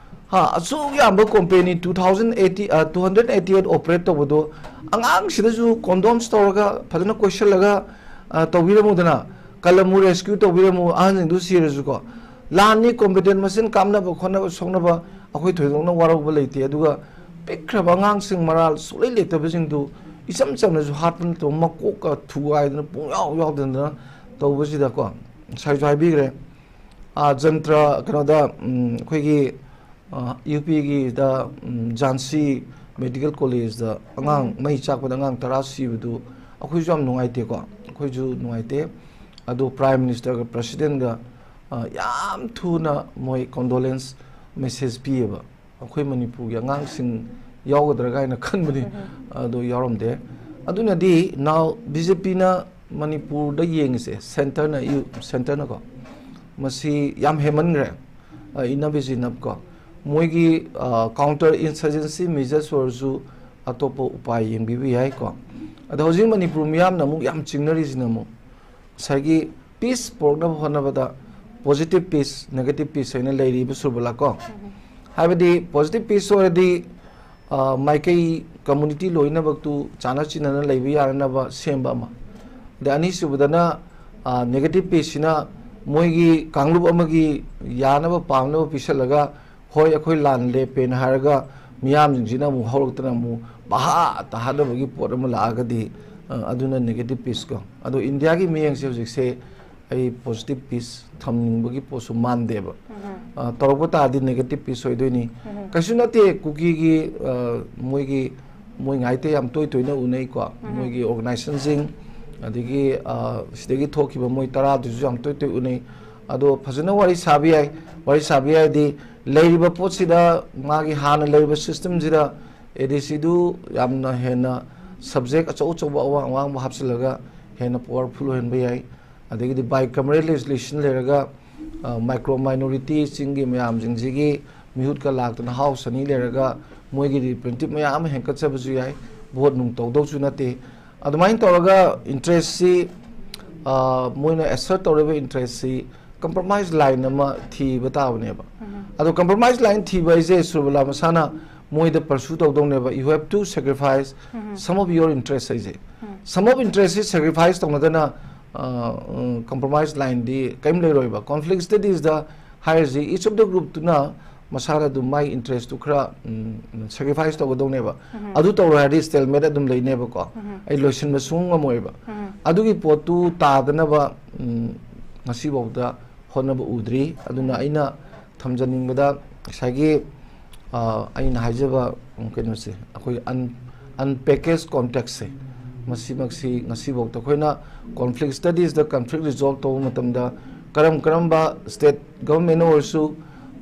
ꯍꯥ, ꯑꯁꯨꯛ ꯌꯥꯝꯕ company two thousand eighty, ꯑ, two hundred eighty eight operate ꯇꯧꯕꯗꯣ ꯑꯉꯥꯡꯁꯤꯗꯁꯨ condoms ꯇꯧꯔꯒ ꯐꯖꯅ ꯀꯣꯏꯁꯤꯜꯂꯒ, ꯑ, ꯇꯧꯕꯤꯔꯝꯃꯨꯗꯅ꯫ ꯀꯜꯂꯝꯃꯨ, rescue ꯇꯧꯕꯤꯔꯝꯃꯨ, ꯑꯍꯟꯁꯤꯡꯗꯨ ꯁꯤꯔꯁꯨꯀꯣ꯫ ꯂꯥꯟꯅꯤ, combatant ꯃꯁꯦꯟ ꯀꯥꯞꯅꯕ ꯈꯣꯠꯅꯕ ꯁꯣꯛꯅꯕ ꯑꯩꯈꯣꯏ ꯊꯣꯏꯗꯣꯛꯅ ꯋꯥꯔꯧꯕ ꯂꯩꯇꯦ꯫ ꯑꯗꯨꯒ ꯄꯤꯛꯈ꯭ꯔꯕ ꯑꯉꯥꯡꯁꯤꯡ ꯃꯔꯥꯜ ꯁꯨꯛꯂꯩ ꯂꯩꯇꯕꯁꯤꯡꯗꯨ ꯏꯆꯝ ꯆꯝꯅꯁꯨ ꯍꯥꯠꯄ ꯅꯠꯇꯕ ꯃꯀꯣꯛꯀ ꯊꯨꯒꯥꯏꯗꯅ ꯄꯨꯡꯌꯥꯎ ꯌꯥꯎꯗꯅ ꯇꯧꯕꯁꯤꯗꯀꯣ, ꯉꯁꯥꯏꯁꯨ ꯍꯥꯏꯕꯤꯈ꯭ꯔꯦ꯫ ꯑꯥ, ꯖꯟꯇ꯭ꯔ ꯀꯩꯅꯣꯗ, ꯎꯝ, ꯑꯩꯈꯣꯏꯒꯤ, ꯑꯥ, ꯌꯨ ꯄꯤꯒꯤꯗ, ꯎꯝ, ꯖꯥꯟꯁꯤ ꯃꯦꯗꯤꯀꯦꯜ ꯀꯣꯂꯦꯖꯇ ꯑꯉꯥꯡ ꯃꯩ ꯆꯥꯛꯄꯗ ꯑꯉꯥꯡ ꯇꯔꯥ ꯁꯤꯕꯗꯨ ꯑꯩꯈꯣꯏꯁꯨ ꯌꯥꯝ ꯅꯨꯡꯉꯥꯏꯇꯦꯀꯣ, ꯑꯩꯈꯣꯏꯁꯨ ꯅꯨꯡꯉꯥꯏꯇꯦ꯫ ꯑꯗꯣ ꯄ꯭ꯔꯥꯏꯝ ꯃꯤꯅꯤꯁꯇꯔꯒ ꯄ꯭ꯔꯁꯤꯗꯦꯟꯒ, ꯑꯥ, ꯌꯥꯝ ꯊꯨꯅ ꯃꯣꯏ condolence message ꯄꯤꯌꯦꯕ꯫ ꯑꯩꯈꯣꯏ ꯃꯅꯤꯄꯨꯔꯒꯤ ꯑꯉꯥꯡꯁꯤꯡ ꯌꯥꯎꯒꯗ꯭ꯔꯥ ꯀꯥꯏꯅ ꯈꯟꯕꯅꯤ, ꯑꯗꯣ ꯌꯥꯎꯔꯝꯗꯦ꯫ ꯑꯗꯨꯅꯗꯤ now B J P ꯅ ꯃꯅꯤꯄꯨꯔꯗ ꯌꯦꯡꯉꯤꯁꯦ, centre ꯅ, ꯌꯨ-, centre ꯅꯀꯣ, ꯃꯁꯤ ꯌꯥꯝ ꯍꯦꯟꯃꯟꯈ꯭ꯔꯦ꯫ ꯑ, enough is enough ꯀꯣ꯫ ꯃꯣꯏꯒꯤ ꯀꯥꯎꯟꯇꯔ ꯏꯟꯁꯔꯖꯦꯟꯁꯤ ꯃꯦꯖꯔꯁ ꯑꯣꯏꯔꯁꯨ ꯑꯇꯣꯞꯄ ꯎꯄꯥꯏ ꯌꯦꯡꯕꯤꯕ ꯌꯥꯏꯀꯣ꯫ ꯑꯗꯣ ꯍꯧꯖꯤꯛ ꯃꯅꯤꯄꯨꯔ ꯃꯤꯌꯥꯝꯅ ꯑꯃꯨꯛ ꯌꯥꯝ ꯆꯤꯡꯅꯔꯤꯁꯤꯅ ꯑꯃꯨꯛ ꯉꯁꯥꯏꯒꯤ ꯄꯤꯁ ꯄꯨꯔꯛꯅꯕ ꯍꯣꯠꯅꯕꯗ ꯄꯣꯖꯤꯇꯤꯚ ꯄꯤꯁ, ꯅꯦꯒꯦꯇꯤꯚ ꯄꯤꯁ ꯍꯥꯏꯅ ꯂꯩꯔꯤꯕ ꯁꯨꯔꯕꯂꯥ ꯀꯣ꯫ ꯍꯥꯏꯕꯗꯤ ꯄꯣꯖꯤꯇꯤꯚ ꯄꯤꯁ ꯑꯣꯏꯔꯗꯤ ꯃꯥꯏꯀꯩ ꯀꯝꯃꯨꯅꯤꯇꯤ ꯂꯣꯏꯅꯃꯛꯇꯨ ꯆꯥꯟꯅ ꯆꯤꯟꯅꯅ ꯂꯩꯕ ꯌꯥꯅꯅꯕ ꯁꯦꯝꯕ ꯑꯃ꯫ ꯑꯗꯩ ꯑꯅꯤꯁꯨꯕꯗꯅ ꯅꯦꯒꯦꯇꯤꯚ ꯄꯤꯁꯁꯤꯅ ꯃꯣꯏꯒꯤ ꯀꯥꯡꯂꯨꯞ ꯑꯃꯒꯤ ꯌꯥꯅꯕ ꯄꯥꯝꯅꯕ ꯄꯤꯁꯜꯂꯒ, ꯍꯣꯏ ꯑꯩꯈꯣꯏ ꯂꯥꯟ ꯂꯦꯞꯄꯦꯅ ꯍꯥꯏꯔꯒ ꯃꯤꯌꯥꯝꯁꯤꯡꯁꯤꯅ ꯑꯃꯨꯛ ꯍꯧꯔꯛꯇꯅ ꯑꯃꯨꯛ ꯚꯥꯍꯥ ꯇꯥꯍꯗꯕꯒꯤ ꯄꯣꯠ ꯑꯃ ꯂꯥꯛꯑꯒꯗꯤ, ꯑ, ꯑꯗꯨꯅ ꯅꯦꯒꯦꯇꯤꯚ ꯄꯤꯁꯀꯣ꯫ ꯑꯗꯣ ꯏꯟꯗꯤꯌꯥꯒꯤ ꯃꯤꯠꯌꯦꯡꯁꯦ ꯍꯧꯖꯤꯛꯁꯦ ꯑꯩ ꯄꯣꯖꯤꯇꯤꯚ ꯄꯤꯁ ꯊꯝꯅꯤꯡꯕꯒꯤ ꯄꯣꯠꯁꯨ ꯃꯥꯟꯗꯦꯕ꯫ ꯑ, ꯇꯧꯔꯛꯄ ꯇꯥꯔꯗꯤ ꯅꯦꯒꯦꯇꯤꯚ ꯄꯤꯁ ꯑꯣꯏꯗꯣꯏꯅꯤ꯫ ꯀꯩꯁꯨ ꯅꯠꯇꯦ ꯀꯨꯀꯤꯒꯤ, ꯑ, ꯃꯣꯏꯒꯤ, ꯃꯣꯏ ꯉꯥꯏꯇ ꯌꯥꯝ ꯇꯣꯏ ꯇꯣꯏꯅ ꯎꯅꯩꯀꯣ꯫ ꯃꯣꯏꯒꯤ ꯑꯣꯔꯒꯅꯥꯏꯖꯦꯁꯟꯁꯤꯡ, ꯑꯗꯒꯤ, ꯑ, ꯁꯤꯗꯒꯤ ꯊꯣꯛꯈꯤꯕ ꯃꯣꯏ ꯇꯔꯥꯗꯨꯁꯨ ꯌꯥꯝ ꯇꯣꯏ ꯇꯣꯏ ꯎꯅꯩ꯫ ꯑꯗꯣ ꯐꯖꯅ ꯋꯥꯔꯤ ꯁꯥꯕ ꯌꯥꯏ꯫ ꯋꯥꯔꯤ ꯁꯥꯕ ꯌꯥꯏꯗꯤ ꯂꯩꯔꯤꯕ ꯄꯣꯠꯁꯤꯗ, ꯃꯥꯒꯤ ꯍꯥꯟꯅ ꯂꯩꯔꯤꯕ ꯁꯤꯁꯇꯦꯝꯁꯤꯗ ꯑꯦ ꯗꯤ ꯁꯤꯗꯨ ꯌꯥꯝꯅ ꯍꯦꯟꯅ ꯁꯕꯖꯦꯛ ꯑꯆꯧ ꯑꯆꯧꯕ ꯑꯋꯥꯡ ꯑꯋꯥꯡꯕ ꯍꯥꯞꯆꯤꯜꯂꯒ ꯍꯦꯟꯅ ꯄꯋꯥꯔꯐꯨꯜ ꯑꯣꯏꯍꯟꯕ ꯌꯥꯏ꯫ ꯑꯗꯒꯤꯗꯤ ꯕꯥꯏ ꯀꯃꯔꯦꯜ ꯂꯦꯖꯤꯁꯂꯦꯁꯟ ꯂꯩꯔꯒ, ꯑ, ꯃꯥꯏꯀ꯭ꯔꯣ ꯃꯥꯏꯅꯣꯔꯤꯇꯤ ꯆꯤꯡꯒꯤ ꯃꯌꯥꯝꯁꯤꯡꯁꯤꯒꯤ ꯃꯤꯍꯨꯠꯀ ꯂꯥꯛꯇꯅ ꯍꯥꯎꯁ ꯑꯅꯤ ꯂꯩꯔꯒ ꯃꯣꯏꯒꯤ ꯔꯤꯄ꯭ꯔꯦꯖꯦꯟꯇꯦꯇꯤꯚ ꯃꯌꯥꯝ ꯑꯃ ꯍꯦꯟꯒꯠꯆꯕꯁꯨ ꯌꯥꯏ꯫ ꯚꯣꯠ ꯅꯨꯡ ꯇꯧꯗꯧꯁꯨ ꯅꯠꯇꯦ꯫ ꯑꯗꯨꯃꯥꯏꯅ ꯇꯧꯔꯒ ꯏꯟꯇꯔꯦꯁꯁꯤ, ꯑ, ꯃꯣꯏꯅ ꯑꯦꯁꯔꯠ ꯇꯧꯔꯤꯕ ꯏꯟꯇꯔꯦꯁꯁꯤ ꯀꯝꯄ꯭ꯔꯣꯃꯥꯏꯁ ꯂꯥꯏꯟ ꯑꯃ ꯊꯤꯕ ꯇꯥꯕꯅꯦꯕ꯫ ꯑꯗꯣ ꯀꯝꯄ꯭ꯔꯣꯃꯥꯏꯁ ꯂꯥꯏꯟ ꯊꯤꯕ ꯍꯥꯏꯁꯦ ꯁꯨꯔꯕꯂꯥ ꯃꯁꯥꯅ ꯃꯣꯏꯗ ꯄꯔꯁꯨ ꯇꯧꯗꯧꯅꯦꯕ, "You have to sacrifice some of your interest" ꯍꯥꯏꯁꯦ꯫ Some of interest ꯁꯦ ꯁꯦꯀ꯭ꯔꯤꯐꯥꯏꯁ ꯇꯧꯅꯗꯅ, ꯑ, ꯎꯝ, ꯀꯝꯄ꯭ꯔꯣꯃꯥꯏꯁ ꯂꯥꯏꯟꯗꯤ ꯀꯔꯤꯝ ꯂꯩꯔꯣꯏꯕ꯫ ꯀꯣꯟꯐ꯭ꯂꯤꯛ ꯁ꯭ꯇꯗꯤꯁꯇ ꯍꯥꯏꯔꯤꯁꯤ each of the group ꯇꯨꯅ ꯃꯁꯥꯅ ꯑꯗꯨꯝ ꯃꯥꯒꯤ ꯏꯟꯇꯔꯦꯁꯇꯨ ꯈꯔ, ꯎꯝ, ꯁꯦꯀ꯭ꯔꯤꯐꯥꯏꯁ ꯇꯧꯒꯗꯧꯅꯦꯕ꯫ ꯑꯗꯨ ꯇꯧꯔꯣꯏ ꯍꯥꯏꯔꯗꯤ ꯁ꯭ꯇꯦꯜꯃꯦꯠ ꯑꯗꯨꯝ ꯂꯩꯅꯦꯕꯀꯣ꯫ ꯑꯩ ꯂꯣꯏꯁꯤꯟꯕ ꯁꯨꯡꯉꯝ ꯉꯝꯃꯣꯏꯕ꯫ ꯑꯗꯨꯒꯤ ꯄꯣꯠꯇꯨ ꯇꯥꯗꯅꯕ, ꯎꯝ, ꯉꯁꯤꯐꯥꯎꯗ ꯍꯣꯠꯅꯕ ꯎꯗ꯭ꯔꯤ꯫ ꯑꯗꯨꯅ ꯑꯩꯅ ꯊꯝꯖꯅꯤꯡꯕꯗ ꯉꯁꯥꯏꯒꯤ, ꯑ, ꯑꯩꯅ ꯍꯥꯏꯖꯕ, ꯎꯝ, ꯀꯩꯅꯣꯁꯦ, ꯑꯩꯈꯣꯏ ꯑꯟ-, ꯑꯟꯄꯦꯀꯦꯖ ꯀꯣꯟꯇꯦꯛꯁꯁꯦ, ꯃꯁꯤꯃꯛꯁꯤ ꯉꯁꯤꯐꯥꯎꯗ ꯑꯩꯈꯣꯏꯅ ꯀꯣꯟꯐ꯭ꯂꯤꯛ ꯁ꯭ꯇꯗꯤꯁꯇ ꯀꯟꯐ꯭ꯂꯤꯛ ꯔꯤꯖꯣꯜꯕ ꯇꯧꯕ ꯃꯇꯝꯗ ꯀꯔꯝ ꯀꯔꯝꯕ ꯁ꯭ꯇꯦꯠ ꯒꯚꯔꯟꯃꯦꯟꯅ ꯑꯣꯏꯔꯁꯨ,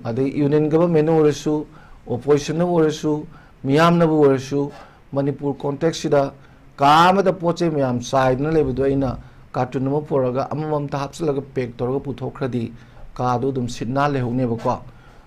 ꯑꯗꯩ ꯌꯨꯅꯤꯌꯟ ꯒꯚꯔꯟꯃꯦꯟꯅ ꯑꯣꯏꯔꯁꯨ, ꯑꯣꯄꯣꯖꯤꯁꯟꯅ ꯑꯣꯏꯔꯁꯨ, ꯃꯤꯌꯥꯝꯅꯕꯨ ꯑꯣꯏꯔꯁꯨ, ꯃꯅꯤꯄꯨꯔ ꯀꯣꯟꯇꯦꯛꯁꯁꯤꯗ ꯀꯥ ꯑꯃꯗ ꯄꯣꯠ ꯆꯩ ꯃꯌꯥꯝ ꯆꯥꯏꯗꯅ ꯂꯩꯕꯗꯣ ꯑꯩꯅ ꯀꯥꯔꯇꯨꯟ ꯑꯃ ꯄꯨꯔꯒ ꯑꯃꯃꯝꯇ ꯍꯥꯞꯆꯤꯜꯂꯒ ꯄꯦꯛ ꯇꯧꯔꯒ ꯄꯨꯊꯣꯛꯈ꯭ꯔꯗꯤ ꯀꯥꯗꯣ ꯑꯗꯨꯝ ꯁꯤꯠ ꯅꯥꯟ ꯂꯩꯍꯧꯅꯦꯕꯀꯣ꯫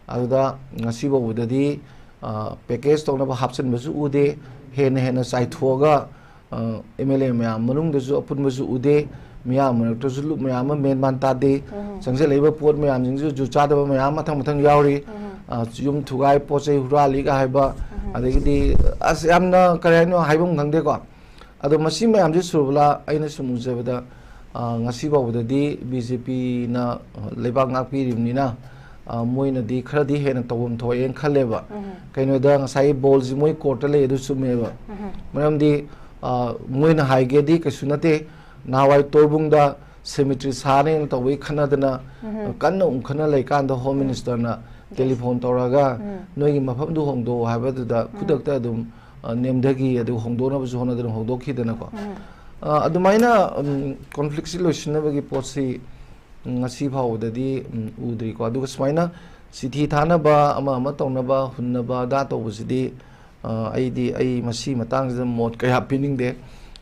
ꯑꯗꯨꯗ ꯉꯁꯤ ꯐꯥꯎꯕꯗꯗꯤ, ꯑ, package ꯇꯧꯅꯕ ꯍꯥꯞꯆꯤꯟꯕꯁꯨ ꯎꯗꯦ꯫ ꯍꯦꯟꯅ ꯍꯦꯟꯅ ꯆꯥꯏꯊꯣꯛꯑꯒ, ꯑ, M L A ꯃꯌꯥꯝ ꯃꯅꯨꯡꯗꯁꯨ ꯑꯄꯨꯟꯕꯁꯨ ꯎꯗꯦ꯫ ꯃꯤꯌꯥꯝ ꯃꯔꯛꯇꯁꯨ ꯂꯨꯞ ꯃꯌꯥꯝ ꯑꯃ ꯃꯦꯟ ꯃꯥꯟ ꯇꯥꯗꯦ꯫ ꯎꯝ꯫ ꯆꯪꯁꯤꯜꯂꯛꯏꯕ ꯄꯣꯠ ꯃꯌꯥꯝꯁꯤꯡꯁꯨ ꯖꯨꯠ ꯆꯥꯗꯕ ꯃꯌꯥꯝ ꯃꯊꯪ ꯃꯊꯪ ꯌꯥꯎꯔꯤ꯫ ꯎꯝ꯫ ꯑ, ꯌꯨꯝ ꯊꯨꯒꯥꯏ, ꯄꯣꯠ ꯆꯩ ꯍꯨꯔꯥꯜꯂꯤꯒ ꯍꯥꯏꯕ, ꯎꯝ꯫ ꯑꯗꯒꯤꯗꯤ ꯑꯁ ꯌꯥꯝꯅ ꯀꯔꯤ ꯍꯥꯏꯅꯣ ꯍꯥꯏꯐꯝ ꯈꯪꯗꯦꯀꯣ꯫ ꯑꯗꯣ ꯃꯁꯤ ꯃꯌꯥꯝꯁꯦ ꯁꯨꯔꯕꯂꯥ, ꯑꯩꯅ ꯁꯨꯝ ꯎꯖꯕꯗ, ꯑ, ꯉꯁꯤ ꯐꯥꯎꯕꯗꯗꯤ B J P ꯅ, ꯑ, ꯂꯩꯕꯥꯛ ꯉꯥꯛꯄꯤꯔꯤꯕꯅꯤꯅ, ꯑ, ꯃꯣꯏꯅꯗꯤ ꯈꯔꯗꯤ ꯍꯦꯟꯅ ꯇꯧꯐꯝ ꯊꯣꯛꯑꯦꯅ ꯈꯜꯂꯦꯕ꯫ ꯎꯝ꯫ ꯀꯩꯅꯣꯗ ꯉꯁꯥꯏꯒꯤ ball ꯁꯤ ꯃꯣꯏ court ꯇ ꯂꯩ, ꯑꯗꯨ ꯆꯨꯝꯃꯦꯕ꯫ ꯎꯝ꯫ ꯃꯔꯝꯗꯤ, ꯑ, ꯃꯣꯏꯅ ꯍꯥꯏꯒꯦꯗꯤ ꯀꯩꯁꯨ ꯅꯠꯇꯦ꯫ ꯅꯍꯥꯟꯋꯥꯏ ꯇꯣꯔꯕꯨꯡꯗ cemetery ꯁꯥꯅꯦꯅ ꯇꯧꯕꯒꯤ ꯈꯟꯅꯗꯅ, ꯎꯝ꯫ ꯀꯟꯅ ꯎꯪꯈꯠꯅ ꯂꯩꯀꯥꯟꯗ Home ꯎꯝ꯫ Minister ꯅ Yes. telephone ꯇꯧꯔꯒ, ꯎꯝ꯫ "ꯅꯣꯏꯒꯤ ꯃꯐꯝꯗꯨ ꯍꯣꯡꯗꯣꯛꯑꯣ" ꯍꯥꯏꯕꯗꯨꯗ ꯎꯝ꯫ ꯈꯨꯗꯛꯇ ꯑꯗꯨꯝ, ꯑ, ꯅꯦꯝꯊꯈꯤ, ꯑꯗꯨ ꯍꯣꯡꯗꯣꯛꯅꯕꯁꯨ ꯍꯣꯠꯅꯗꯅ ꯍꯣꯡꯗꯣꯛꯈꯤꯗꯅꯀꯣ꯫ ꯎꯝ꯫ ꯑ, ꯑꯗꯨꯃꯥꯏꯅ, ꯎꯝ, conflict ꯁꯤ ꯂꯣꯏꯁꯤꯟꯅꯕꯒꯤ ꯄꯣꯠꯁꯤ, ꯎꯝ, ꯉꯁꯤ ꯐꯥꯎꯕꯗꯗꯤ, ꯎꯝ, ꯎꯗ꯭ꯔꯤꯀꯣ꯫ ꯑꯗꯨꯒ ꯁꯨꯃꯥꯏꯅ ꯆꯤꯊꯤ ꯊꯥꯅꯕ, ꯑꯃ ꯑꯃ ꯇꯧꯅꯕ, ꯍꯨꯟꯅꯕ, ꯑꯗꯥ ꯇꯧꯕꯁꯤꯗꯤ, ꯑ, ꯑꯩꯗꯤ, ꯑꯩ ꯃꯁꯤ ꯃꯇꯥꯡꯁꯤꯗ ꯃꯣꯠ ꯀꯌꯥ ꯄꯤꯅꯤꯡꯗꯦ꯫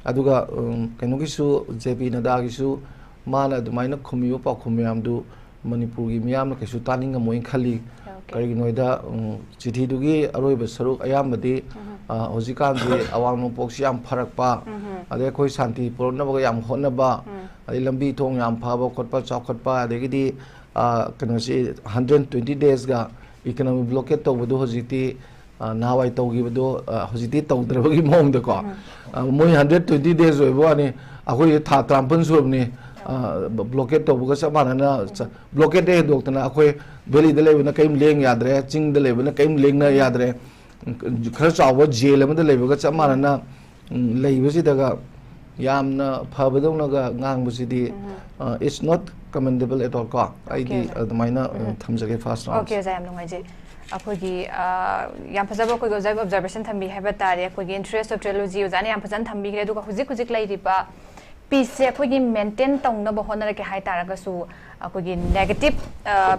ꯑꯗꯨꯒ, ꯎꯝ, ꯀꯩꯅꯣꯒꯤꯁꯨ, J P ꯅꯗꯥꯒꯤꯁꯨ ꯃꯥꯅ ꯑꯗꯨꯃꯥꯏꯅ ꯈꯨꯝꯃꯤꯕ ꯄꯥꯎꯈꯨꯝ ꯃꯌꯥꯝꯗꯨ ꯃꯅꯤꯄꯨꯔꯒꯤ ꯃꯤꯌꯥꯝꯅ ꯀꯩꯁꯨ ꯇꯥꯅꯤꯡꯉꯝꯃꯣꯏꯅ ꯈꯜꯂꯤ꯫ Okay. ꯀꯔꯤꯒꯤꯅꯣ ꯍꯥꯏꯗ, ꯎꯝ, ꯆꯤꯊꯤꯗꯨꯒꯤ ꯑꯔꯣꯏꯕ ꯁꯔꯨꯛ ꯑꯌꯥꯝꯕꯗꯤ, ꯎꯝ꯫ ꯑ, ꯍꯧꯖꯤꯛꯀꯥꯟꯁꯤ ꯑꯋꯥꯡ ꯅꯣꯡꯄꯣꯛꯁꯤ ꯌꯥꯝ ꯐꯔꯛꯄ, ꯎꯝ꯫ ꯑꯗꯩ ꯑꯩꯈꯣꯏ ꯁꯥꯟꯇꯤ ꯄꯨꯔꯛꯅꯕꯒ ꯌꯥꯝ ꯍꯣꯠꯅꯕ, ꯎꯝ꯫ ꯑꯗꯩ ꯂꯝꯕꯤ ꯊꯣꯡ ꯌꯥꯝ ꯐꯕ ꯈꯣꯠꯄ, ꯆꯥꯎꯈꯠꯄ, ꯑꯗꯒꯤꯗꯤ, ꯑ, ꯀꯩꯅꯣꯁꯤ hundred twenty days ꯒ economic blockade ꯇꯧꯕꯗꯨ ꯍꯧꯖꯤꯛꯇꯤ, ꯑ, ꯅꯍꯥꯟꯋꯥꯏ ꯇꯧꯈꯤꯕꯗꯣ, ꯑ, ꯍꯧꯖꯤꯛꯇꯤ ꯇꯧꯗ꯭ꯔꯕꯒꯤ ꯃꯑꯣꯡꯗꯀꯣ꯫ ꯎꯝ꯫ ꯑ, ꯃꯣꯏ hundred twenty days ꯑꯣꯏꯕ ꯋꯥꯅꯤ, ꯑꯩꯈꯣꯏ ꯊꯥ ꯇꯔꯥꯃꯥꯄꯜ ꯁꯨꯔꯕꯅꯤ, ꯑ, blockade ꯇꯧꯕꯒ ꯆꯞ ꯃꯥꯟꯅꯅ, ꯆ-, blockade ꯗ ꯍꯦꯟꯗꯣꯛꯇꯅ ꯑꯩꯈꯣꯏ valley ꯗ ꯂꯩꯕꯅ ꯀꯔꯤꯝ ꯂꯦꯡ ꯌꯥꯗ꯭ꯔꯦ, ꯆꯤꯡꯗ ꯂꯩꯕꯅ ꯀꯔꯤꯝ ꯂꯦꯡꯅ ꯌꯥꯗ꯭ꯔꯦ, ꯈꯔ ꯆꯥꯎꯕ jail ꯑꯃꯗ ꯂꯩꯕꯒ ꯆꯞ ꯃꯥꯟꯅꯅ, ꯎꯝ, ꯂꯩꯕꯁꯤꯗꯒ ꯌꯥꯝꯅ ꯐꯕꯗꯧꯅꯒ ꯉꯥꯡꯕꯁꯤꯗꯤ, ꯎꯝ꯫ ꯑ, it's not commendable at all ꯀꯣ꯫ ꯑꯩꯗꯤ Okay, ꯑꯣꯖꯥ꯫ ꯑꯗꯨꯃꯥꯏꯅ, ꯑ, ꯎꯝ꯫ ꯊꯝꯖꯒꯦ first round꯫ Okay, ꯑꯣꯖꯥ, ꯌꯥꯝ ꯅꯨꯡꯉꯥꯏꯖꯩ꯫ ꯑꯩꯈꯣꯏꯒꯤ, ꯑ, ꯌꯥꯝ ꯐꯖꯕ ꯑꯩꯈꯣꯏꯒꯤ ꯑꯣꯖꯥꯒꯤ observation ꯊꯝꯕꯤ ꯍꯥꯏꯕ ꯇꯥꯔꯦ꯫ ꯑꯩꯈꯣꯏꯒꯤ interest of trilogy ꯑꯣꯖꯥꯅ ꯌꯥꯝ ꯐꯖꯅ ꯊꯝꯕꯤꯈ꯭ꯔꯦ꯫ ꯑꯗꯨꯒ ꯍꯧꯖꯤꯛ ꯍꯧꯖꯤꯛ ꯂꯩꯔꯤꯕ peace ꯁꯦ ꯑꯩꯈꯣꯏꯒꯤ maintain ꯇꯧꯅꯕ ꯍꯣꯠꯅꯔꯛꯀꯦ ꯍꯥꯏ ꯇꯥꯔꯒꯁꯨ, ꯑꯩꯈꯣꯏꯒꯤ negative, ꯑ,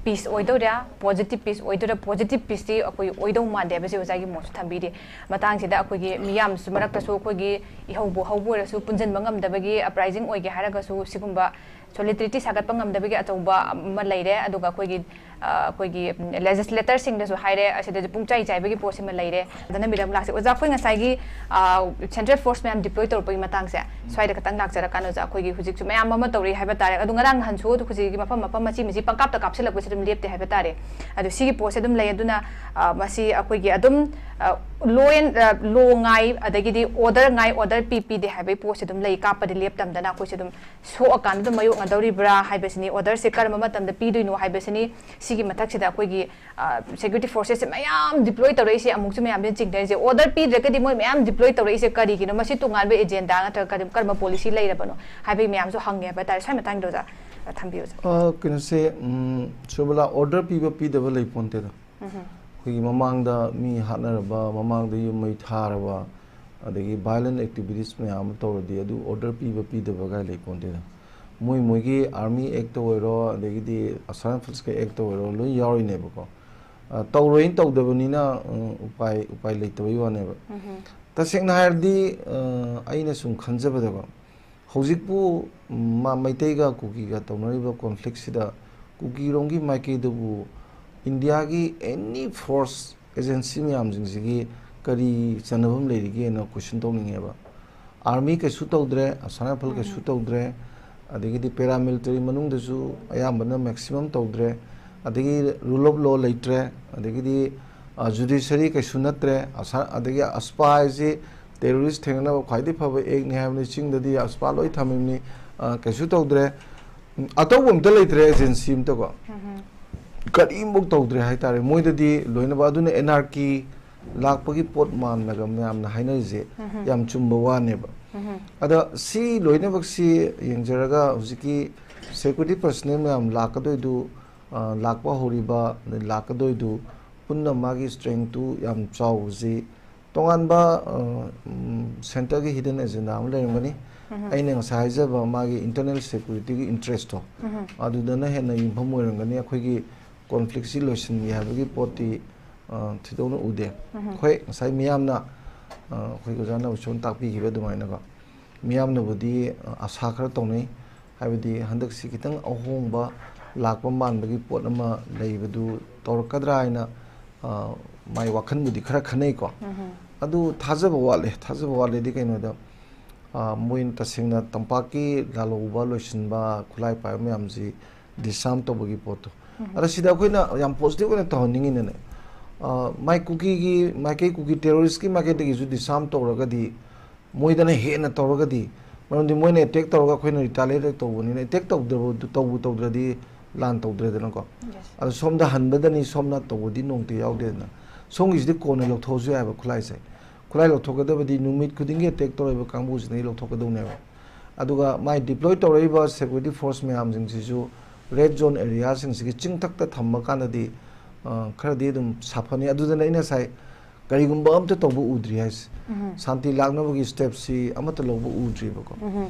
peace ꯑꯣꯏꯗꯣꯏꯔꯥ, positive peace ꯑꯣꯏꯗꯣꯏꯔꯥ? Positive peace ꯇꯤ ꯑꯩꯈꯣꯏ ꯑꯣꯏꯗꯧ ꯃꯥꯟꯗꯦ ꯍꯥꯏꯕꯁꯤ ꯑꯣꯖꯥꯒꯤ ꯃꯣꯠꯁꯨ ꯊꯝꯕꯤꯔꯤ꯫ ꯃꯇꯥꯡꯁꯤꯗ ꯑꯩꯈꯣꯏꯒꯤ ꯃꯤꯌꯥꯝꯁꯨ ꯃꯔꯛꯇꯁꯨ ꯑꯩꯈꯣꯏꯒꯤ ꯏꯍꯧꯕꯨ ꯍꯧꯕ ꯑꯣꯏꯔꯁꯨ ꯄꯨꯟꯁꯤꯟꯕ ꯉꯝꯗꯕꯒꯤ uprising ꯑꯣꯏꯒꯦ ꯍꯥꯏꯔꯒꯁꯨ ꯁꯤꯒꯨꯝꯕ solidarity ꯁꯥꯒꯠꯄ ꯉꯝꯗꯕꯒꯤ ꯑꯆꯧꯕ ꯑꯃ ꯂꯩꯔꯦ꯫ ꯑꯗꯨꯒ ꯑꯩꯈꯣꯏꯒꯤ ꯑ, ꯑꯩꯈꯣꯏꯒꯤ ꯂꯦꯖꯤꯁꯂꯦꯇꯔꯁꯤꯡꯗꯁꯨ ꯍꯥꯏꯔꯦ, ꯑꯁꯤꯗꯁꯨ ꯄꯨꯡꯆꯥꯏ ꯆꯥꯏꯕꯒꯤ ꯄꯣꯠꯁꯤꯃ ꯂꯩꯔꯦ꯫ ꯑꯗꯨꯅ ꯃꯦꯗꯥꯝ ꯂꯥꯛꯁꯦ, ꯑꯣꯖꯥ, ꯑꯩꯈꯣꯏ ꯉꯁꯥꯏꯒꯤ ꯁꯦꯟꯇ꯭ꯔꯦꯜ ꯐꯣꯔꯁ ꯃꯌꯥꯝ ꯗꯤꯄ꯭ꯂꯣꯏ ꯇꯧꯔꯛꯄꯒꯤ ꯃꯇꯥꯡꯁꯦ ꯁ꯭ꯋꯥꯏꯗ ꯈꯇꯪ ꯂꯥꯛꯆꯔꯀꯥꯟꯗ, ꯑꯣꯖꯥ, ꯑꯩꯈꯣꯏꯒꯤ ꯍꯧꯖꯤꯛꯁꯨ ꯃꯌꯥꯝ ꯑꯃ ꯇꯧꯔꯤ ꯍꯥꯏꯕ ꯇꯥꯔꯦ꯫ ꯑꯗꯨ ꯉꯔꯥꯡ ꯅꯍꯥꯟꯁꯨ ꯑꯗꯨ ꯍꯧꯖꯤꯛꯀꯤ ꯃꯐꯝ ꯃꯐꯝ ꯃꯆꯤ ꯃꯆꯤ ꯄꯪꯀꯥꯞꯇ ꯀꯥꯞꯁꯤꯜꯂꯛꯄꯁꯦ ꯑꯗꯨꯝ ꯂꯦꯞꯇꯦ ꯍꯥꯏꯕ ꯇꯥꯔꯦ꯫ ꯑꯗꯨ ꯁꯤꯒꯤ ꯄꯣꯠꯁꯦ ꯑꯗꯨꯝ ꯂꯩ꯫ ꯑꯗꯨꯅ ꯑ, ꯃꯁꯤ ꯑꯩꯈꯣꯏꯒꯤ ꯑꯗꯨꯝ ꯂꯣ ꯉꯥꯏ, ꯑꯗꯒꯤꯗꯤ ꯑꯣꯔꯗꯔ ꯉꯥꯏ, ꯑꯣꯔꯗꯔ ꯄꯤ ꯄꯤꯗꯦ ꯍꯥꯏꯕꯒꯤ ꯄꯣꯠꯁꯦ ꯑꯗꯨꯝ ꯂꯩ꯫ ꯀꯥꯞꯄꯗꯤ ꯂꯦꯞꯇꯝꯗꯅ ꯑꯩꯈꯣꯏꯁꯦ ꯑꯗꯨꯝ ꯁꯣꯛꯑꯀꯥꯟꯗ ꯑꯗꯨꯝ ꯃꯥꯌꯣꯛꯅꯗꯧꯔꯤꯕ꯭ꯔꯥ ꯍꯥꯏꯕꯁꯤꯅꯤ, ꯑꯣꯔꯗꯔꯁꯦ ꯀꯔꯝꯕ ꯃꯇꯝꯗ ꯄꯤꯗꯣꯏꯅꯣ ꯍꯥꯏꯕꯁꯤꯅꯤ꯫ ꯁꯤꯒꯤ ꯃꯊꯛꯁꯤꯗ ꯑꯩꯈꯣꯏꯒꯤ ꯁꯦꯀ꯭ꯌꯨꯔꯤꯇꯤ ꯐꯣꯔꯁꯦꯁꯁꯦ ꯃꯌꯥꯝ ꯗꯤꯄ꯭ꯂꯣꯏ ꯇꯧꯔꯛꯏꯁꯦ ꯑꯃꯨꯛꯁꯨ ꯃꯌꯥꯝꯁꯤꯅ ꯆꯤꯡꯅꯔꯤꯁꯦ꯫ ꯑꯣꯔꯗꯔ ꯄꯤꯗ꯭ꯔꯒꯗꯤ ꯃꯣꯏ ꯃꯌꯥꯝ ꯗꯤꯄ꯭ꯂꯣꯏ ꯇꯧꯔꯛꯏꯁꯦ ꯀꯔꯤꯒꯤꯅꯣ? ꯃꯁꯤ ꯇꯣꯉꯥꯟꯕ ꯑꯦꯖꯦꯟꯗꯥ ꯅꯠꯇ꯭ꯔꯒ ꯀꯔꯤ, ꯀꯔꯝꯕ ꯄꯣꯂꯤꯁꯤ ꯂꯩꯔꯕꯅꯣ ꯍꯥꯏꯕꯒꯤ ꯃꯌꯥꯝꯁꯨ ꯍꯪꯉꯦ ꯍꯥꯏꯕ ꯇꯥꯔꯦ꯫ ꯁ꯭ꯋꯥꯏ ꯃꯇꯥꯡꯗ ꯑꯣꯖꯥ, ꯑ, ꯊꯝꯕꯤꯌꯨ ꯑꯣꯖꯥ꯫ ꯑ, ꯀꯩꯅꯣꯁꯦ, ꯎꯝ, ꯁꯣꯏꯕꯂꯥ, ꯑꯣꯔꯗꯔ ꯄꯤꯕ ꯄꯤꯗꯕ ꯂꯩ ꯄꯣꯟꯇꯦꯗ꯫ ꯎꯝ꯫ ꯑꯩꯈꯣꯏꯒꯤ ꯃꯃꯥꯡꯗ ꯃꯤ ꯍꯥꯠꯅꯔꯕ, ꯃꯃꯥꯡꯗ ꯌꯨꯝ ꯃꯩ ꯊꯥꯔꯕ, ꯑꯗꯒꯤ violent activities ꯃꯌꯥꯝ ꯑꯃ ꯇꯧꯔꯗꯤ ꯑꯗꯨ ꯑꯣꯔꯗꯔ ꯄꯤꯕ ꯄꯤꯗꯕ ꯀꯥꯏ ꯂꯩ ꯄꯣꯟꯇꯦꯗ꯫ ꯃꯣꯏ ꯃꯣꯏꯒꯤ ꯑꯥꯔꯃꯤ ꯑꯦꯛꯇ ꯑꯣꯏꯔꯣ, ꯑꯗꯒꯤꯗꯤ ꯑꯁꯥꯝ ꯔꯥꯏꯐꯜꯁꯀꯤ ꯑꯦꯛꯇ ꯑꯣꯏꯔꯣ, ꯂꯣꯏ ꯌꯥꯎꯔꯤꯅꯦꯕꯀꯣ꯫ ꯑ, ꯇꯧꯔꯣꯏꯅ ꯇꯧꯗꯕꯅꯤꯅ, ꯎꯝ, ꯎꯄꯥꯏ, ꯎꯄꯥꯏ ꯂꯩꯇꯕꯒꯤ ꯋꯥꯅꯦꯕ꯫ ꯎꯝ꯫ ꯇꯁꯦꯡꯅ ꯍꯥꯏꯔꯗꯤ, ꯑ, ꯑꯩꯅ ꯁꯨꯝ ꯈꯟꯖꯕꯗꯀꯣ, ꯍꯧꯖꯤꯛꯄꯨ, ꯎꯝ, ꯃꯥ-, ꯃꯩꯇꯩꯒ ꯀꯨꯀꯤꯒ ꯇꯧꯅꯔꯤꯕ ꯀꯣꯟꯐ꯭ꯂꯤꯛꯁꯤꯗ ꯀꯨꯀꯤꯔꯣꯝꯒꯤ ꯃꯥꯏꯀꯩꯗꯕꯨ ꯏꯟꯗꯤꯌꯥꯒꯤ ꯑꯦꯅꯤ ꯐꯣꯔꯁ ꯑꯦꯖꯦꯟꯁꯤ ꯃꯌꯥꯝꯁꯤꯡꯁꯤꯒꯤ ꯀꯔꯤ ꯆꯥꯟꯅꯐꯝ ꯂꯩꯔꯤꯒꯦꯅ ꯀꯣꯏꯁꯟ ꯇꯧꯅꯤꯡꯉꯦꯕ꯫ ꯑꯥꯔꯃꯤ ꯀꯩꯁꯨ ꯇꯧꯗ꯭ꯔꯦ, ꯑꯁꯥꯝ ꯔꯥꯏꯐꯜ ꯀꯩꯁꯨ ꯎꯝ꯫ ꯇꯧꯗ꯭ꯔꯦ, ꯑꯗꯒꯤꯗꯤ ꯄꯦꯔꯥꯃꯤꯂꯤꯇꯔꯤ ꯃꯅꯨꯡꯗꯁꯨ ꯑꯌꯥꯝꯕꯅ ꯃꯦꯛꯁꯤꯃꯝ ꯇꯧꯗ꯭ꯔꯦ, ꯑꯗꯒꯤ ꯔꯨꯜ ꯑꯣꯐ ꯂꯣ ꯂꯩꯇ꯭ꯔꯦ, ꯑꯗꯒꯤꯗꯤ, ꯑ, ꯖꯨꯗꯤꯁꯔꯤ ꯀꯩꯁꯨ ꯅꯠꯇ꯭ꯔꯦ, ꯑꯁꯥ-, ꯑꯗꯒꯤ ꯑꯁꯄꯥ ꯍꯥꯏꯁꯤ ꯇꯦꯔꯣꯔꯤꯁ ꯊꯦꯡꯅꯅꯕ ꯈ꯭ꯋꯥꯏꯗꯒꯤ ꯐꯕ ꯑꯦꯛꯅꯤ ꯍꯥꯏꯕꯅꯤ, ꯆꯤꯡꯗꯗꯤ ꯑꯁꯄꯥ ꯂꯣꯏ ꯊꯝꯃꯤꯕꯅꯤ, ꯑ, ꯀꯩꯁꯨ ꯇꯧꯗ꯭ꯔꯦ꯫ ꯎꯝ, ꯑꯇꯧꯕ ꯑꯝꯇ ꯂꯩꯇ꯭ꯔꯦ, ꯑꯦꯖꯦꯟꯁꯤ ꯑꯝꯇꯀꯣ꯫ ꯎꯝ꯫ ꯀꯔꯤꯝꯐꯧ ꯇꯧꯗ꯭ꯔꯦ ꯍꯥꯏꯇꯥꯔꯦ꯫ ꯃꯣꯏꯗꯗꯤ ꯂꯣꯏꯅꯃꯛ ꯑꯗꯨꯅ ꯑꯦꯅꯥꯔꯀꯤ ꯂꯥꯛꯄꯒꯤ ꯄꯣꯠ ꯃꯥꯟꯂꯒ ꯃꯌꯥꯝꯅ ꯍꯥꯏꯅꯔꯤꯁꯦ ꯎꯝ꯫ ꯌꯥꯝ ꯆꯨꯝꯕ ꯋꯥꯅꯦꯕ꯫ ꯎꯝ꯫ ꯑꯗ ꯁꯤ ꯂꯣꯏꯅꯃꯛꯁꯤ ꯌꯦꯡꯖꯔꯒ ꯍꯧꯖꯤꯛꯀꯤ ꯁꯦꯀ꯭ꯌꯨꯔꯤꯇꯤ ꯄꯔꯁꯅꯦꯜ ꯃꯌꯥꯝ ꯂꯥꯛꯀꯗꯣꯏꯗꯨ, ꯑ, ꯂꯥꯛꯄ ꯍꯧꯔꯤꯕ, ꯑꯗꯩ ꯂꯥꯛꯀꯗꯣꯏꯗꯨ ꯄꯨꯟꯅ ꯃꯥꯒꯤ ꯁ꯭ꯇꯔꯦꯡꯇꯨ ꯌꯥꯝ ꯆꯥꯎꯕꯁꯤ ꯇꯣꯉꯥꯟꯕ, ꯑ, ꯎꯝ, ꯁꯦꯟꯇꯔꯒꯤ ꯍꯤꯗꯟ ꯑꯦꯖꯦꯟꯗꯥ ꯑꯃ ꯂꯩꯔꯝꯒꯅꯤ꯫ ꯎꯝ꯫ ꯑꯩꯅ ꯉꯁꯥꯏ ꯍꯥꯏꯖꯕ ꯃꯥꯒꯤ ꯏꯟꯇꯔꯅꯦꯜ ꯁꯦꯀ꯭ꯌꯨꯔꯤꯇꯤꯒꯤ ꯏꯟꯇꯔꯦꯁꯇꯣ, ꯎꯝ꯫ ꯑꯗꯨꯗꯅ ꯍꯦꯟꯅ ꯌꯨꯝꯐꯝ ꯑꯣꯏꯔꯝꯒꯅꯤ꯫ ꯑꯩꯈꯣꯏꯒꯤ ꯀꯣꯟꯐ꯭ꯂꯤꯛꯁꯤ ꯂꯣꯏꯁꯤꯟꯒꯦ ꯍꯥꯏꯕꯒꯤ ꯄꯣꯠꯇꯤ, ꯑ, ꯊꯣꯏꯗꯣꯛꯅ ꯎꯗꯦ꯫ ꯎꯝ꯫ ꯍꯣꯏ, ꯉꯁꯥꯏ ꯃꯤꯌꯥꯝꯅ, ꯑ, ꯑꯩꯈꯣꯏꯒꯤ ꯑꯣꯖꯥ ꯅꯕꯁꯣꯟ ꯇꯥꯛꯄꯤꯈꯤꯕ ꯑꯗꯨꯃꯥꯏꯅꯀꯣ, ꯃꯤꯌꯥꯝꯅꯕꯨꯗꯤ, ꯑ, ꯑꯁꯥ ꯈꯔ ꯇꯧꯅꯩ꯫ ꯍꯥꯏꯕꯗꯤ ꯍꯟꯗꯛꯁꯤ ꯈꯤꯇꯪ ꯑꯍꯣꯡꯕ ꯂꯥꯛꯄ ꯃꯥꯟꯕꯒꯤ ꯄꯣꯠ ꯑꯃ ꯂꯩꯕꯗꯨ ꯇꯧꯔꯛꯀꯗ꯭ꯔꯥ ꯍꯥꯏꯅ, ꯑ, ꯃꯥꯏ ꯋꯥꯈꯜꯕꯨꯗꯤ ꯈꯔ ꯈꯟꯅꯩꯀꯣ꯫ ꯑꯗꯨ ꯊꯥꯖꯕ ꯋꯥꯠꯂꯦ꯫ ꯊꯥꯖꯕ ꯋꯥꯠꯂꯦꯗꯤ ꯀꯩꯅꯣꯗ, ꯑ, ꯃꯣꯏꯅ ꯇꯁꯦꯡꯅ ꯇꯝꯄꯥꯛꯀꯤ ꯂꯥꯜꯍꯧꯕ ꯂꯣꯏꯁꯤꯟꯕ, ꯈꯨꯠꯂꯥꯏ ꯄꯥꯏꯕ ꯃꯌꯥꯝꯁꯤ disarm ꯇꯧꯕꯒꯤ ꯄꯣꯠꯇꯣ꯫ ꯑꯗ ꯁꯤꯗ ꯑꯩꯈꯣꯏꯅ ꯌꯥꯝ positive ꯑꯣꯏꯅ ꯇꯧꯍꯟꯅꯤꯡꯉꯤꯅꯅꯦ, ꯑ, ꯃꯥꯏ ꯀꯨꯀꯤꯒꯤ ꯃꯥꯏꯀꯩ, ꯀꯨꯀꯤ terroristꯀꯤ ꯃꯥꯏꯀꯩꯗꯒꯤꯁꯨ disarm ꯇꯧꯔꯒꯗꯤ, ꯃꯣꯏꯗꯅ ꯍꯦꯟꯅ ꯇꯧꯔꯒꯗꯤ, ꯃꯔꯝꯗꯤ ꯃꯣꯏꯅ attack ꯇꯧꯔꯒ ꯑꯩꯈꯣꯏꯅ retaliate ꯇꯧꯕꯅꯤꯅ, attack ꯇꯧꯗꯕ-, ꯇꯧꯕꯨ ꯇꯧꯗ꯭ꯔꯗꯤ ꯂꯥꯟ ꯇꯧꯗ꯭ꯔꯦꯗꯅꯀꯣ꯫ ꯑꯗꯣ ꯁꯣꯝꯗ ꯍꯟꯕꯗꯅꯤ, ꯁꯣꯝꯅ ꯇꯧꯕꯗꯤ ꯅꯣꯡꯇ ꯌꯥꯎꯗꯦꯗꯅ꯫ ꯁꯣꯝꯒꯤꯁꯤꯗꯤ ꯀꯣꯟꯅ ꯂꯧꯊꯣꯛꯑꯁꯨ ꯌꯥꯏꯕ ꯈꯨꯠꯂꯥꯏꯁꯦ꯫ ꯈꯨꯠꯂꯥꯏ ꯂꯧꯊꯣꯛꯀꯗꯕꯗꯤ ꯅꯨꯃꯤꯠ ꯈꯨꯗꯤꯡꯒꯤ attack ꯇꯧꯔꯛꯏꯕ ꯀꯥꯡꯕꯨꯁꯤꯗꯒꯤ ꯂꯧꯊꯣꯛꯀꯗꯧꯅꯦꯕ꯫ ꯑꯗꯨꯒ ꯃꯥꯏ deploy ꯇꯧꯔꯛꯏꯕ security force ꯃꯌꯥꯝꯁꯤꯡꯁꯤꯁꯨ red zone areaꯁꯤꯡꯁꯤꯒꯤ ꯆꯤꯡꯊꯛꯇ ꯊꯝꯕ ꯀꯥꯟꯗꯗꯤ, ꯑ, ꯈꯔꯗꯤ ꯑꯗꯨꯝ ꯁꯥꯐꯅꯤ꯫ ꯑꯗꯨꯗꯅ ꯑꯩꯅ ꯉꯁꯥꯏ ꯀꯔꯤꯒꯨꯝꯕ ꯑꯝꯇ ꯇꯧꯕ ꯎꯗ꯭ꯔꯤ ꯍꯥꯏꯁꯦ꯫ ꯁꯥꯟꯇꯤ ꯂꯥꯛꯅꯕꯒꯤ stepꯁꯤ ꯑꯃꯠꯇ ꯂꯧꯕ ꯎꯗ꯭ꯔꯤꯕꯀꯣ꯫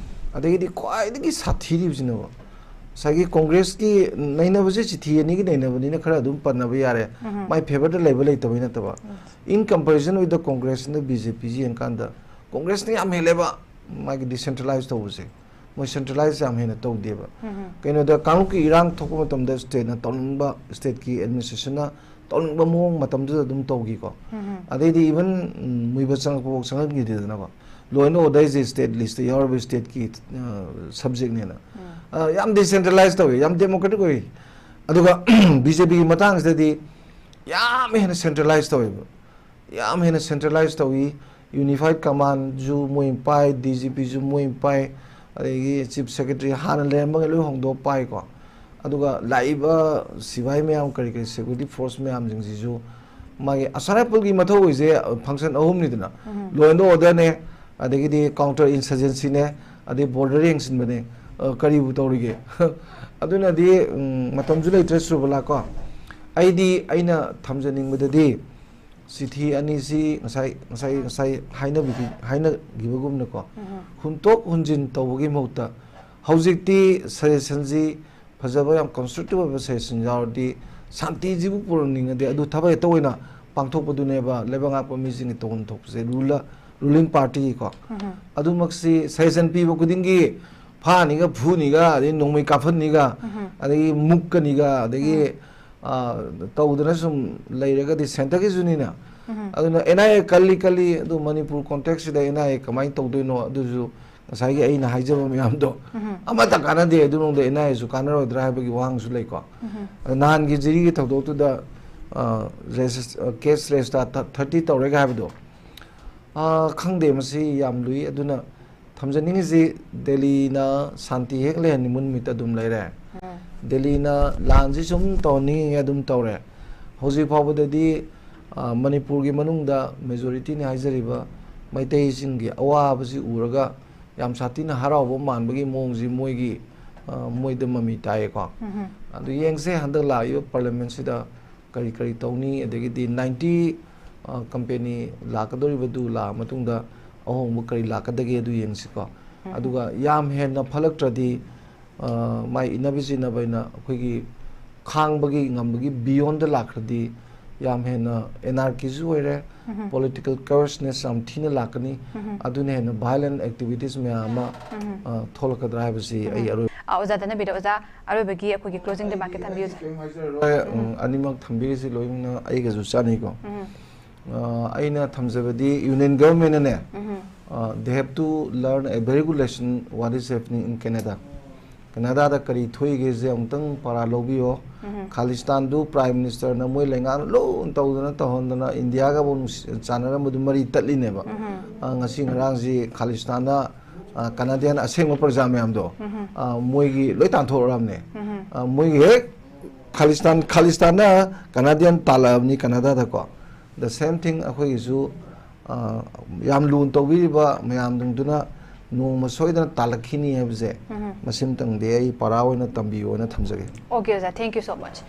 ꯑꯗꯒꯤꯗꯤ ꯈ꯭ꯋꯥꯏꯗꯒꯤ ꯁꯥꯊꯤꯔꯤꯕꯁꯤꯅꯀꯣ, ꯉꯁꯥꯏꯒꯤ Congressꯀꯤ ꯅꯩꯅꯕꯁꯦ ꯆꯤꯊꯤ ꯑꯅꯤꯒꯤ ꯅꯩꯅꯕꯅꯤꯅ ꯈꯔ ꯑꯗꯨꯝ ꯄꯟꯅꯕ ꯌꯥꯔꯦ꯫ ꯃꯥꯏ favourꯗ ꯂꯩꯕ ꯂꯩꯇꯕꯩ ꯅꯠꯇꯕ꯫ In comparison with the Congressꯅ BJPꯁꯤ ꯌꯦꯡꯀꯥꯟꯗ Congressꯅ ꯌꯥꯝ ꯍꯦꯜꯂꯦꯕ ꯃꯥꯒꯤ decentralize ꯇꯧꯕꯁꯦ꯫ ꯃꯣꯏ centralize ꯌꯥꯝ ꯍꯦꯟꯅ ꯇꯧꯗꯦꯕ꯫ ꯀꯩꯅꯣꯗ ꯀꯥꯡꯂꯨꯞꯀꯤ ꯏꯔꯥꯡ ꯊꯣꯛꯄ ꯃꯇꯝꯗ stateꯅ ꯇꯧꯅꯤꯡꯕ, stateꯀꯤ administrationꯅ ꯇꯧꯅꯤꯡꯕ ꯃꯑꯣꯡ ꯃꯇꯝꯗꯨꯗ ꯑꯗꯨꯝ ꯇꯧꯈꯤꯀꯣ꯫ ꯑꯗꯩꯗꯤ even, um, ꯃꯨꯏꯕ ꯆꯪꯉꯛꯄꯐꯥꯎ ꯆꯪꯍꯟꯈꯤꯗꯦꯗꯅꯀꯣ꯫ Law and order say state listꯇ ꯌꯥꯎꯔꯤꯕ stateꯀꯤ, ꯑ, subjectꯅꯦꯅ꯫ ꯑ, ꯌꯥꯝ decentralize ꯇꯧꯋꯤ, ꯌꯥꯝ democratic ꯑꯣꯏ꯫ ꯑꯗꯨꯒ BJPꯒꯤ ꯃꯇꯥꯡꯁꯤꯗꯗꯤ ꯌꯥꯝ ꯍꯦꯟꯅ centralize ꯇꯧꯋꯦꯕ꯫ ꯌꯥꯝ ꯍꯦꯟꯅ centralize ꯇꯧꯏ꯫ Unified commandꯁꯨ ꯃꯣꯏ ꯄꯥꯏ, DGPꯁꯨ ꯃꯣꯏ ꯄꯥꯏ, ꯑꯗꯒꯤ chief secretary ꯍꯥꯟꯅ ꯂꯩꯔꯝꯕꯉꯩ ꯂꯣꯏ ꯍꯣꯡꯗꯣꯛ ꯄꯥꯏꯀꯣ꯫ ꯑꯗꯨꯒ ꯂꯥꯛꯏꯕ ꯁꯤꯐꯥꯏ ꯃꯌꯥꯝ, ꯀꯔꯤ ꯀꯔꯤ security force ꯃꯌꯥꯝꯁꯤꯡꯁꯤꯁꯨ ꯃꯥꯒꯤ ꯑꯁꯥꯝ ꯔꯥꯏꯐꯜꯒꯤ ꯃꯊꯧ ꯑꯣꯏꯁꯦ function ꯑꯍꯨꯝꯅꯤꯗꯅ, law and orderꯅꯦ, ꯑꯗꯒꯤꯗꯤ counter insurgencyꯅꯦ, ꯑꯗꯩ border ꯌꯦꯡꯁꯤꯟꯕꯅꯦ꯫ ꯑ, ꯀꯔꯤꯕꯨ ꯇꯧꯔꯤꯒꯦ? ꯑꯗꯨꯅꯗꯤ, ꯎꯝ, ꯃꯇꯝꯁꯨ ꯂꯩꯇ꯭ꯔꯦ ꯁꯨꯔꯕꯂꯥ ꯀꯣ꯫ ꯑꯩꯗꯤ ꯑꯩꯅ ꯊꯝꯖꯅꯤꯡꯕꯗꯗꯤ ꯆꯤꯊꯤ ꯑꯅꯤꯁꯤ ꯉꯁꯥꯏ, ꯉꯁꯥꯏ, ꯉꯁꯥꯏ ꯍꯥꯏꯅꯕꯤꯈꯤ-, ꯍꯥꯏꯅꯈꯤꯕꯒꯨꯝꯅꯀꯣ, ꯍꯨꯟꯇꯣꯛ ꯍꯨꯟꯖꯤꯟ ꯇꯧꯕꯒꯤ ꯃꯍꯨꯠꯇ ꯍꯧꯖꯤꯛꯇꯤ suggestionꯁꯤ ꯐꯖꯕ, ꯌꯥꯝ constructive ꯑꯣꯏꯕ suggestion ꯌꯥꯎꯔꯗꯤ, ꯁꯥꯟꯇꯤꯁꯤꯕꯨ ꯄꯨꯔꯛꯅꯤꯡꯉꯗꯤ ꯑꯗꯨ ꯊꯕꯛ ꯍꯦꯛꯇ ꯑꯣꯏꯅ ꯄꯥꯡꯊꯣꯛꯄꯗꯨꯅꯦꯕ ꯂꯩꯕꯥꯛ ꯉꯥꯛꯄ ꯃꯤꯁꯤꯡꯒꯤ ꯇꯧꯐꯝ ꯊꯣꯛꯄꯁꯦ, ruler, ruling partyꯒꯤꯀꯣ꯫ ꯑꯗꯨꯃꯛꯁꯤ suggestion ꯄꯤꯕ ꯈꯨꯗꯤꯡꯒꯤ ꯐꯥꯅꯤꯒ ꯐꯨꯅꯤꯒ, ꯑꯗꯩ ꯅꯣꯡꯃꯩ ꯀꯥꯞꯍꯟꯅꯤꯒ, ꯎꯝ꯫ ꯑꯗꯒꯤ ꯃꯨꯛꯀꯅꯤꯒ, ꯑꯗꯒꯤ ꯑ, ꯇꯧꯗꯅ ꯁꯨꯝ ꯂꯩꯔꯒꯗꯤ centre ꯒꯤꯁꯨꯅꯤꯅ꯫ ꯎꯝ꯫ ꯑꯗꯨꯅ N I A ꯀꯜꯂꯤ ꯀꯜꯂꯤ, ꯑꯗꯨ ꯃꯅꯤꯄꯨꯔ context ꯁꯤꯗ N I A ꯀꯃꯥꯏꯅ ꯇꯧꯗꯣꯏꯅꯣ? ꯑꯗꯨꯁꯨ ꯉꯁꯥꯏꯒꯤ ꯑꯩꯅ ꯍꯥꯏꯖꯕ ꯃꯌꯥꯝꯗꯣ ꯎꯝ꯫ ꯑꯃꯠꯇ ꯀꯥꯟꯅꯗꯦ꯫ ꯑꯗꯨꯅꯨꯡꯗ N I A ꯁꯨ ꯀꯥꯟꯅꯔꯣꯏꯗ꯭ꯔꯥ ꯍꯥꯏꯕꯒꯤ ꯋꯥꯍꯪꯁꯨ ꯂꯩꯀꯣ꯫ ꯎꯝ꯫ ꯑꯗ ꯅꯍꯥꯟꯒꯤ ꯖꯤꯔꯤꯒꯤ ꯊꯧꯗꯣꯛꯇꯨꯗ, ꯑ, regis-, ꯑ, case register ꯊ-, thirty ꯇꯧꯔꯦꯒ ꯍꯥꯏꯕꯗꯣ, ꯑ, ꯈꯪꯗꯦ, ꯃꯁꯤ ꯌꯥꯝ ꯂꯨꯏ꯫ ꯑꯗꯨꯅ ꯊꯝꯖꯅꯤꯡꯉꯤꯁꯤ, ꯗꯦꯜꯂꯤꯅ ꯁꯥꯟꯇꯤ ꯍꯦꯛ ꯂꯩꯍꯟꯅꯤꯡꯕ ꯅꯨꯃꯤꯠꯇ ꯑꯗꯨꯝ ꯂꯩꯔꯦ꯫ ꯎꯝ꯫ ꯗꯦꯜꯂꯤꯅ ꯂꯥꯟꯁꯤ ꯁꯨꯝ ꯇꯧꯍꯟꯅꯤꯡꯉꯤꯉꯩ ꯑꯗꯨꯝ ꯇꯧꯔꯦ꯫ ꯍꯧꯖꯤꯛ ꯐꯥꯎꯕꯗꯗꯤ, ꯑ, ꯃꯅꯤꯄꯨꯔꯒꯤ ꯃꯅꯨꯡꯗ majority ꯅꯤ ꯍꯥꯏꯖꯔꯤꯕ ꯃꯩꯇꯩꯁꯤꯡꯒꯤ ꯑꯋꯥꯕꯁꯤ ꯎꯔꯒ ꯌꯥꯝ ꯁꯥꯊꯤꯅ ꯍꯔꯥꯎꯕ ꯃꯥꯟꯕꯒꯤ ꯃꯑꯣꯡꯁꯤ ꯃꯣꯏꯒꯤ, ꯑ, ꯃꯣꯏꯗ ꯃꯃꯤ ꯇꯥꯏꯌꯦꯀꯣ꯫ ꯎꯝ꯫ ꯑꯗꯨ ꯌꯦꯡꯁꯦ, ꯍꯟꯗꯛ ꯂꯥꯛꯏꯕ parliament ꯁꯤꯗ ꯀꯔꯤ ꯀꯔꯤ ꯇꯧꯅꯤ, ꯑꯗꯒꯤꯗꯤ ninety, ꯑ, company ꯂꯥꯛꯀꯗꯧꯔꯤꯕꯗꯨ ꯂꯥꯛꯑ ꯃꯇꯨꯡꯗ ꯑꯍꯣꯡꯕ ꯀꯔꯤ ꯂꯥꯛꯀꯗꯒꯦ, ꯑꯗꯨ ꯌꯦꯡꯁꯤꯀꯣ꯫ ꯎꯝ꯫ ꯑꯗꯨꯒ ꯌꯥꯝ ꯍꯦꯟꯅ ꯐꯠꯂꯛꯇ꯭ꯔꯗꯤ, ꯑ, ꯃꯥꯏ ꯏꯟꯅꯕ ꯆꯤꯟꯅꯕ ꯍꯥꯏꯅ ꯑꯩꯈꯣꯏꯒꯤ ꯈꯥꯡꯕꯒꯤ ꯉꯝꯕꯒꯤ beyond ꯗ ꯂꯥꯛꯈ꯭ꯔꯗꯤ ꯌꯥꯝ ꯍꯦꯟꯅ anarchy ꯁꯨ ꯑꯣꯏꯔꯦ, ꯎꯝ꯫ political coarseness ꯌꯥꯝ ꯊꯤꯅ ꯂꯥꯛꯀꯅꯤ꯫ ꯎꯝ꯫ ꯑꯗꯨꯅ ꯍꯦꯟꯅ violent activities ꯃꯌꯥꯝ ꯑꯃ, ꯎꯝ꯫ ꯑ, ꯊꯣꯛꯂꯛꯀꯗ꯭ꯔꯥ ꯍꯥꯏꯕꯁꯤ ꯑꯩ ꯑꯔꯣꯏꯕ ꯑ, ꯑꯣꯖꯥ ꯙꯅꯕꯤꯔ, ꯑꯣꯖꯥ ꯑꯔꯣꯏꯕꯒꯤ ꯑꯩꯈꯣꯏꯒꯤ closing remark ꯀꯤ ꯊꯝꯕꯤꯌꯨ, ꯑꯣꯖꯥ꯫ ꯀꯩꯝ ꯍꯥꯏꯖꯔꯔꯣꯏ꯫ ꯎꯝ, ꯑꯅꯤꯃꯛ ꯊꯝꯕꯤꯔꯤꯁꯤ ꯂꯣꯏꯅꯃꯛ ꯑꯩꯒꯁꯨ ꯆꯥꯟꯅꯩꯀꯣ꯫ ꯎꯝ꯫ ꯑ, ꯑꯩꯅ ꯊꯝꯖꯕꯗꯤ Union Government ꯅꯅꯦ, ꯎꯝ꯫ ꯑ, they have to learn a very good lesson what is happening in Canada. ꯀꯦꯅꯥꯗꯥꯗ ꯀꯔꯤ ꯊꯣꯛꯏꯒꯦꯁꯦ ꯑꯃꯨꯛꯇꯪ ꯄꯥꯔꯥ ꯂꯧꯕꯤꯌꯣ꯫ ꯎꯝ꯫ ꯈꯥꯂꯤꯁꯇꯥꯟꯗꯨ Prime Minister ꯅ ꯃꯣꯏ ꯂꯩꯉꯥꯛꯅ ꯂꯨꯅ ꯇꯧꯗꯅ ꯇꯧꯍꯟꯗꯅ ꯏꯟꯗꯤꯌꯥꯒꯕꯨ ꯅꯨꯡꯁꯤ-, ꯆꯥꯟꯅꯔꯝꯕꯗꯨ ꯃꯔꯤ ꯇꯠꯂꯤꯅꯦꯕ꯫ ꯎꯝ꯫ ꯑ, ꯉꯁꯤ ꯉꯔꯥꯡꯁꯤ ꯈꯥꯂꯤꯁꯇꯥꯟꯗ, ꯑ, Canadian ꯑꯁꯦꯡꯕ ꯄ꯭ꯔꯖꯥ ꯃꯌꯥꯝꯗꯣ, ꯎꯝ꯫ ꯑ, ꯃꯣꯏꯒꯤ ꯂꯣꯏ ꯇꯥꯟꯊꯣꯛꯑꯔꯕꯅꯦ꯫ ꯎꯝ꯫ ꯑ, ꯃꯣꯏꯒꯤ ꯍꯦꯛ ꯈꯥꯂꯤꯁꯇꯥꯟ, ꯈꯥꯂꯤꯁꯇꯥꯟꯅ Canadian ꯇꯥꯜꯂꯛꯑꯕꯅꯤ ꯀꯦꯅꯥꯗꯥꯗꯀꯣ꯫ The same thing ꯑꯩꯈꯣꯏꯒꯤꯁꯨ, ꯑ, ꯌꯥꯝ ꯂꯨꯅ ꯇꯧꯕꯤꯔꯤꯕ ꯃꯌꯥꯝꯗꯨꯅ ꯅꯣꯡꯃ ꯁꯣꯏꯗꯅ ꯇꯥꯜꯂꯛꯈꯤꯅꯤ ꯍꯥꯏꯕꯁꯦ, ꯎꯝ꯫ ꯃꯁꯤꯃꯇꯪꯗꯤ ꯑꯩ ꯄꯥꯔꯥ ꯑꯣꯏꯅ ꯇꯝꯕꯤꯌꯣꯅ ꯊꯝꯖꯒꯦ꯫ Okay, ꯑꯣꯖꯥ, thank you so much꯫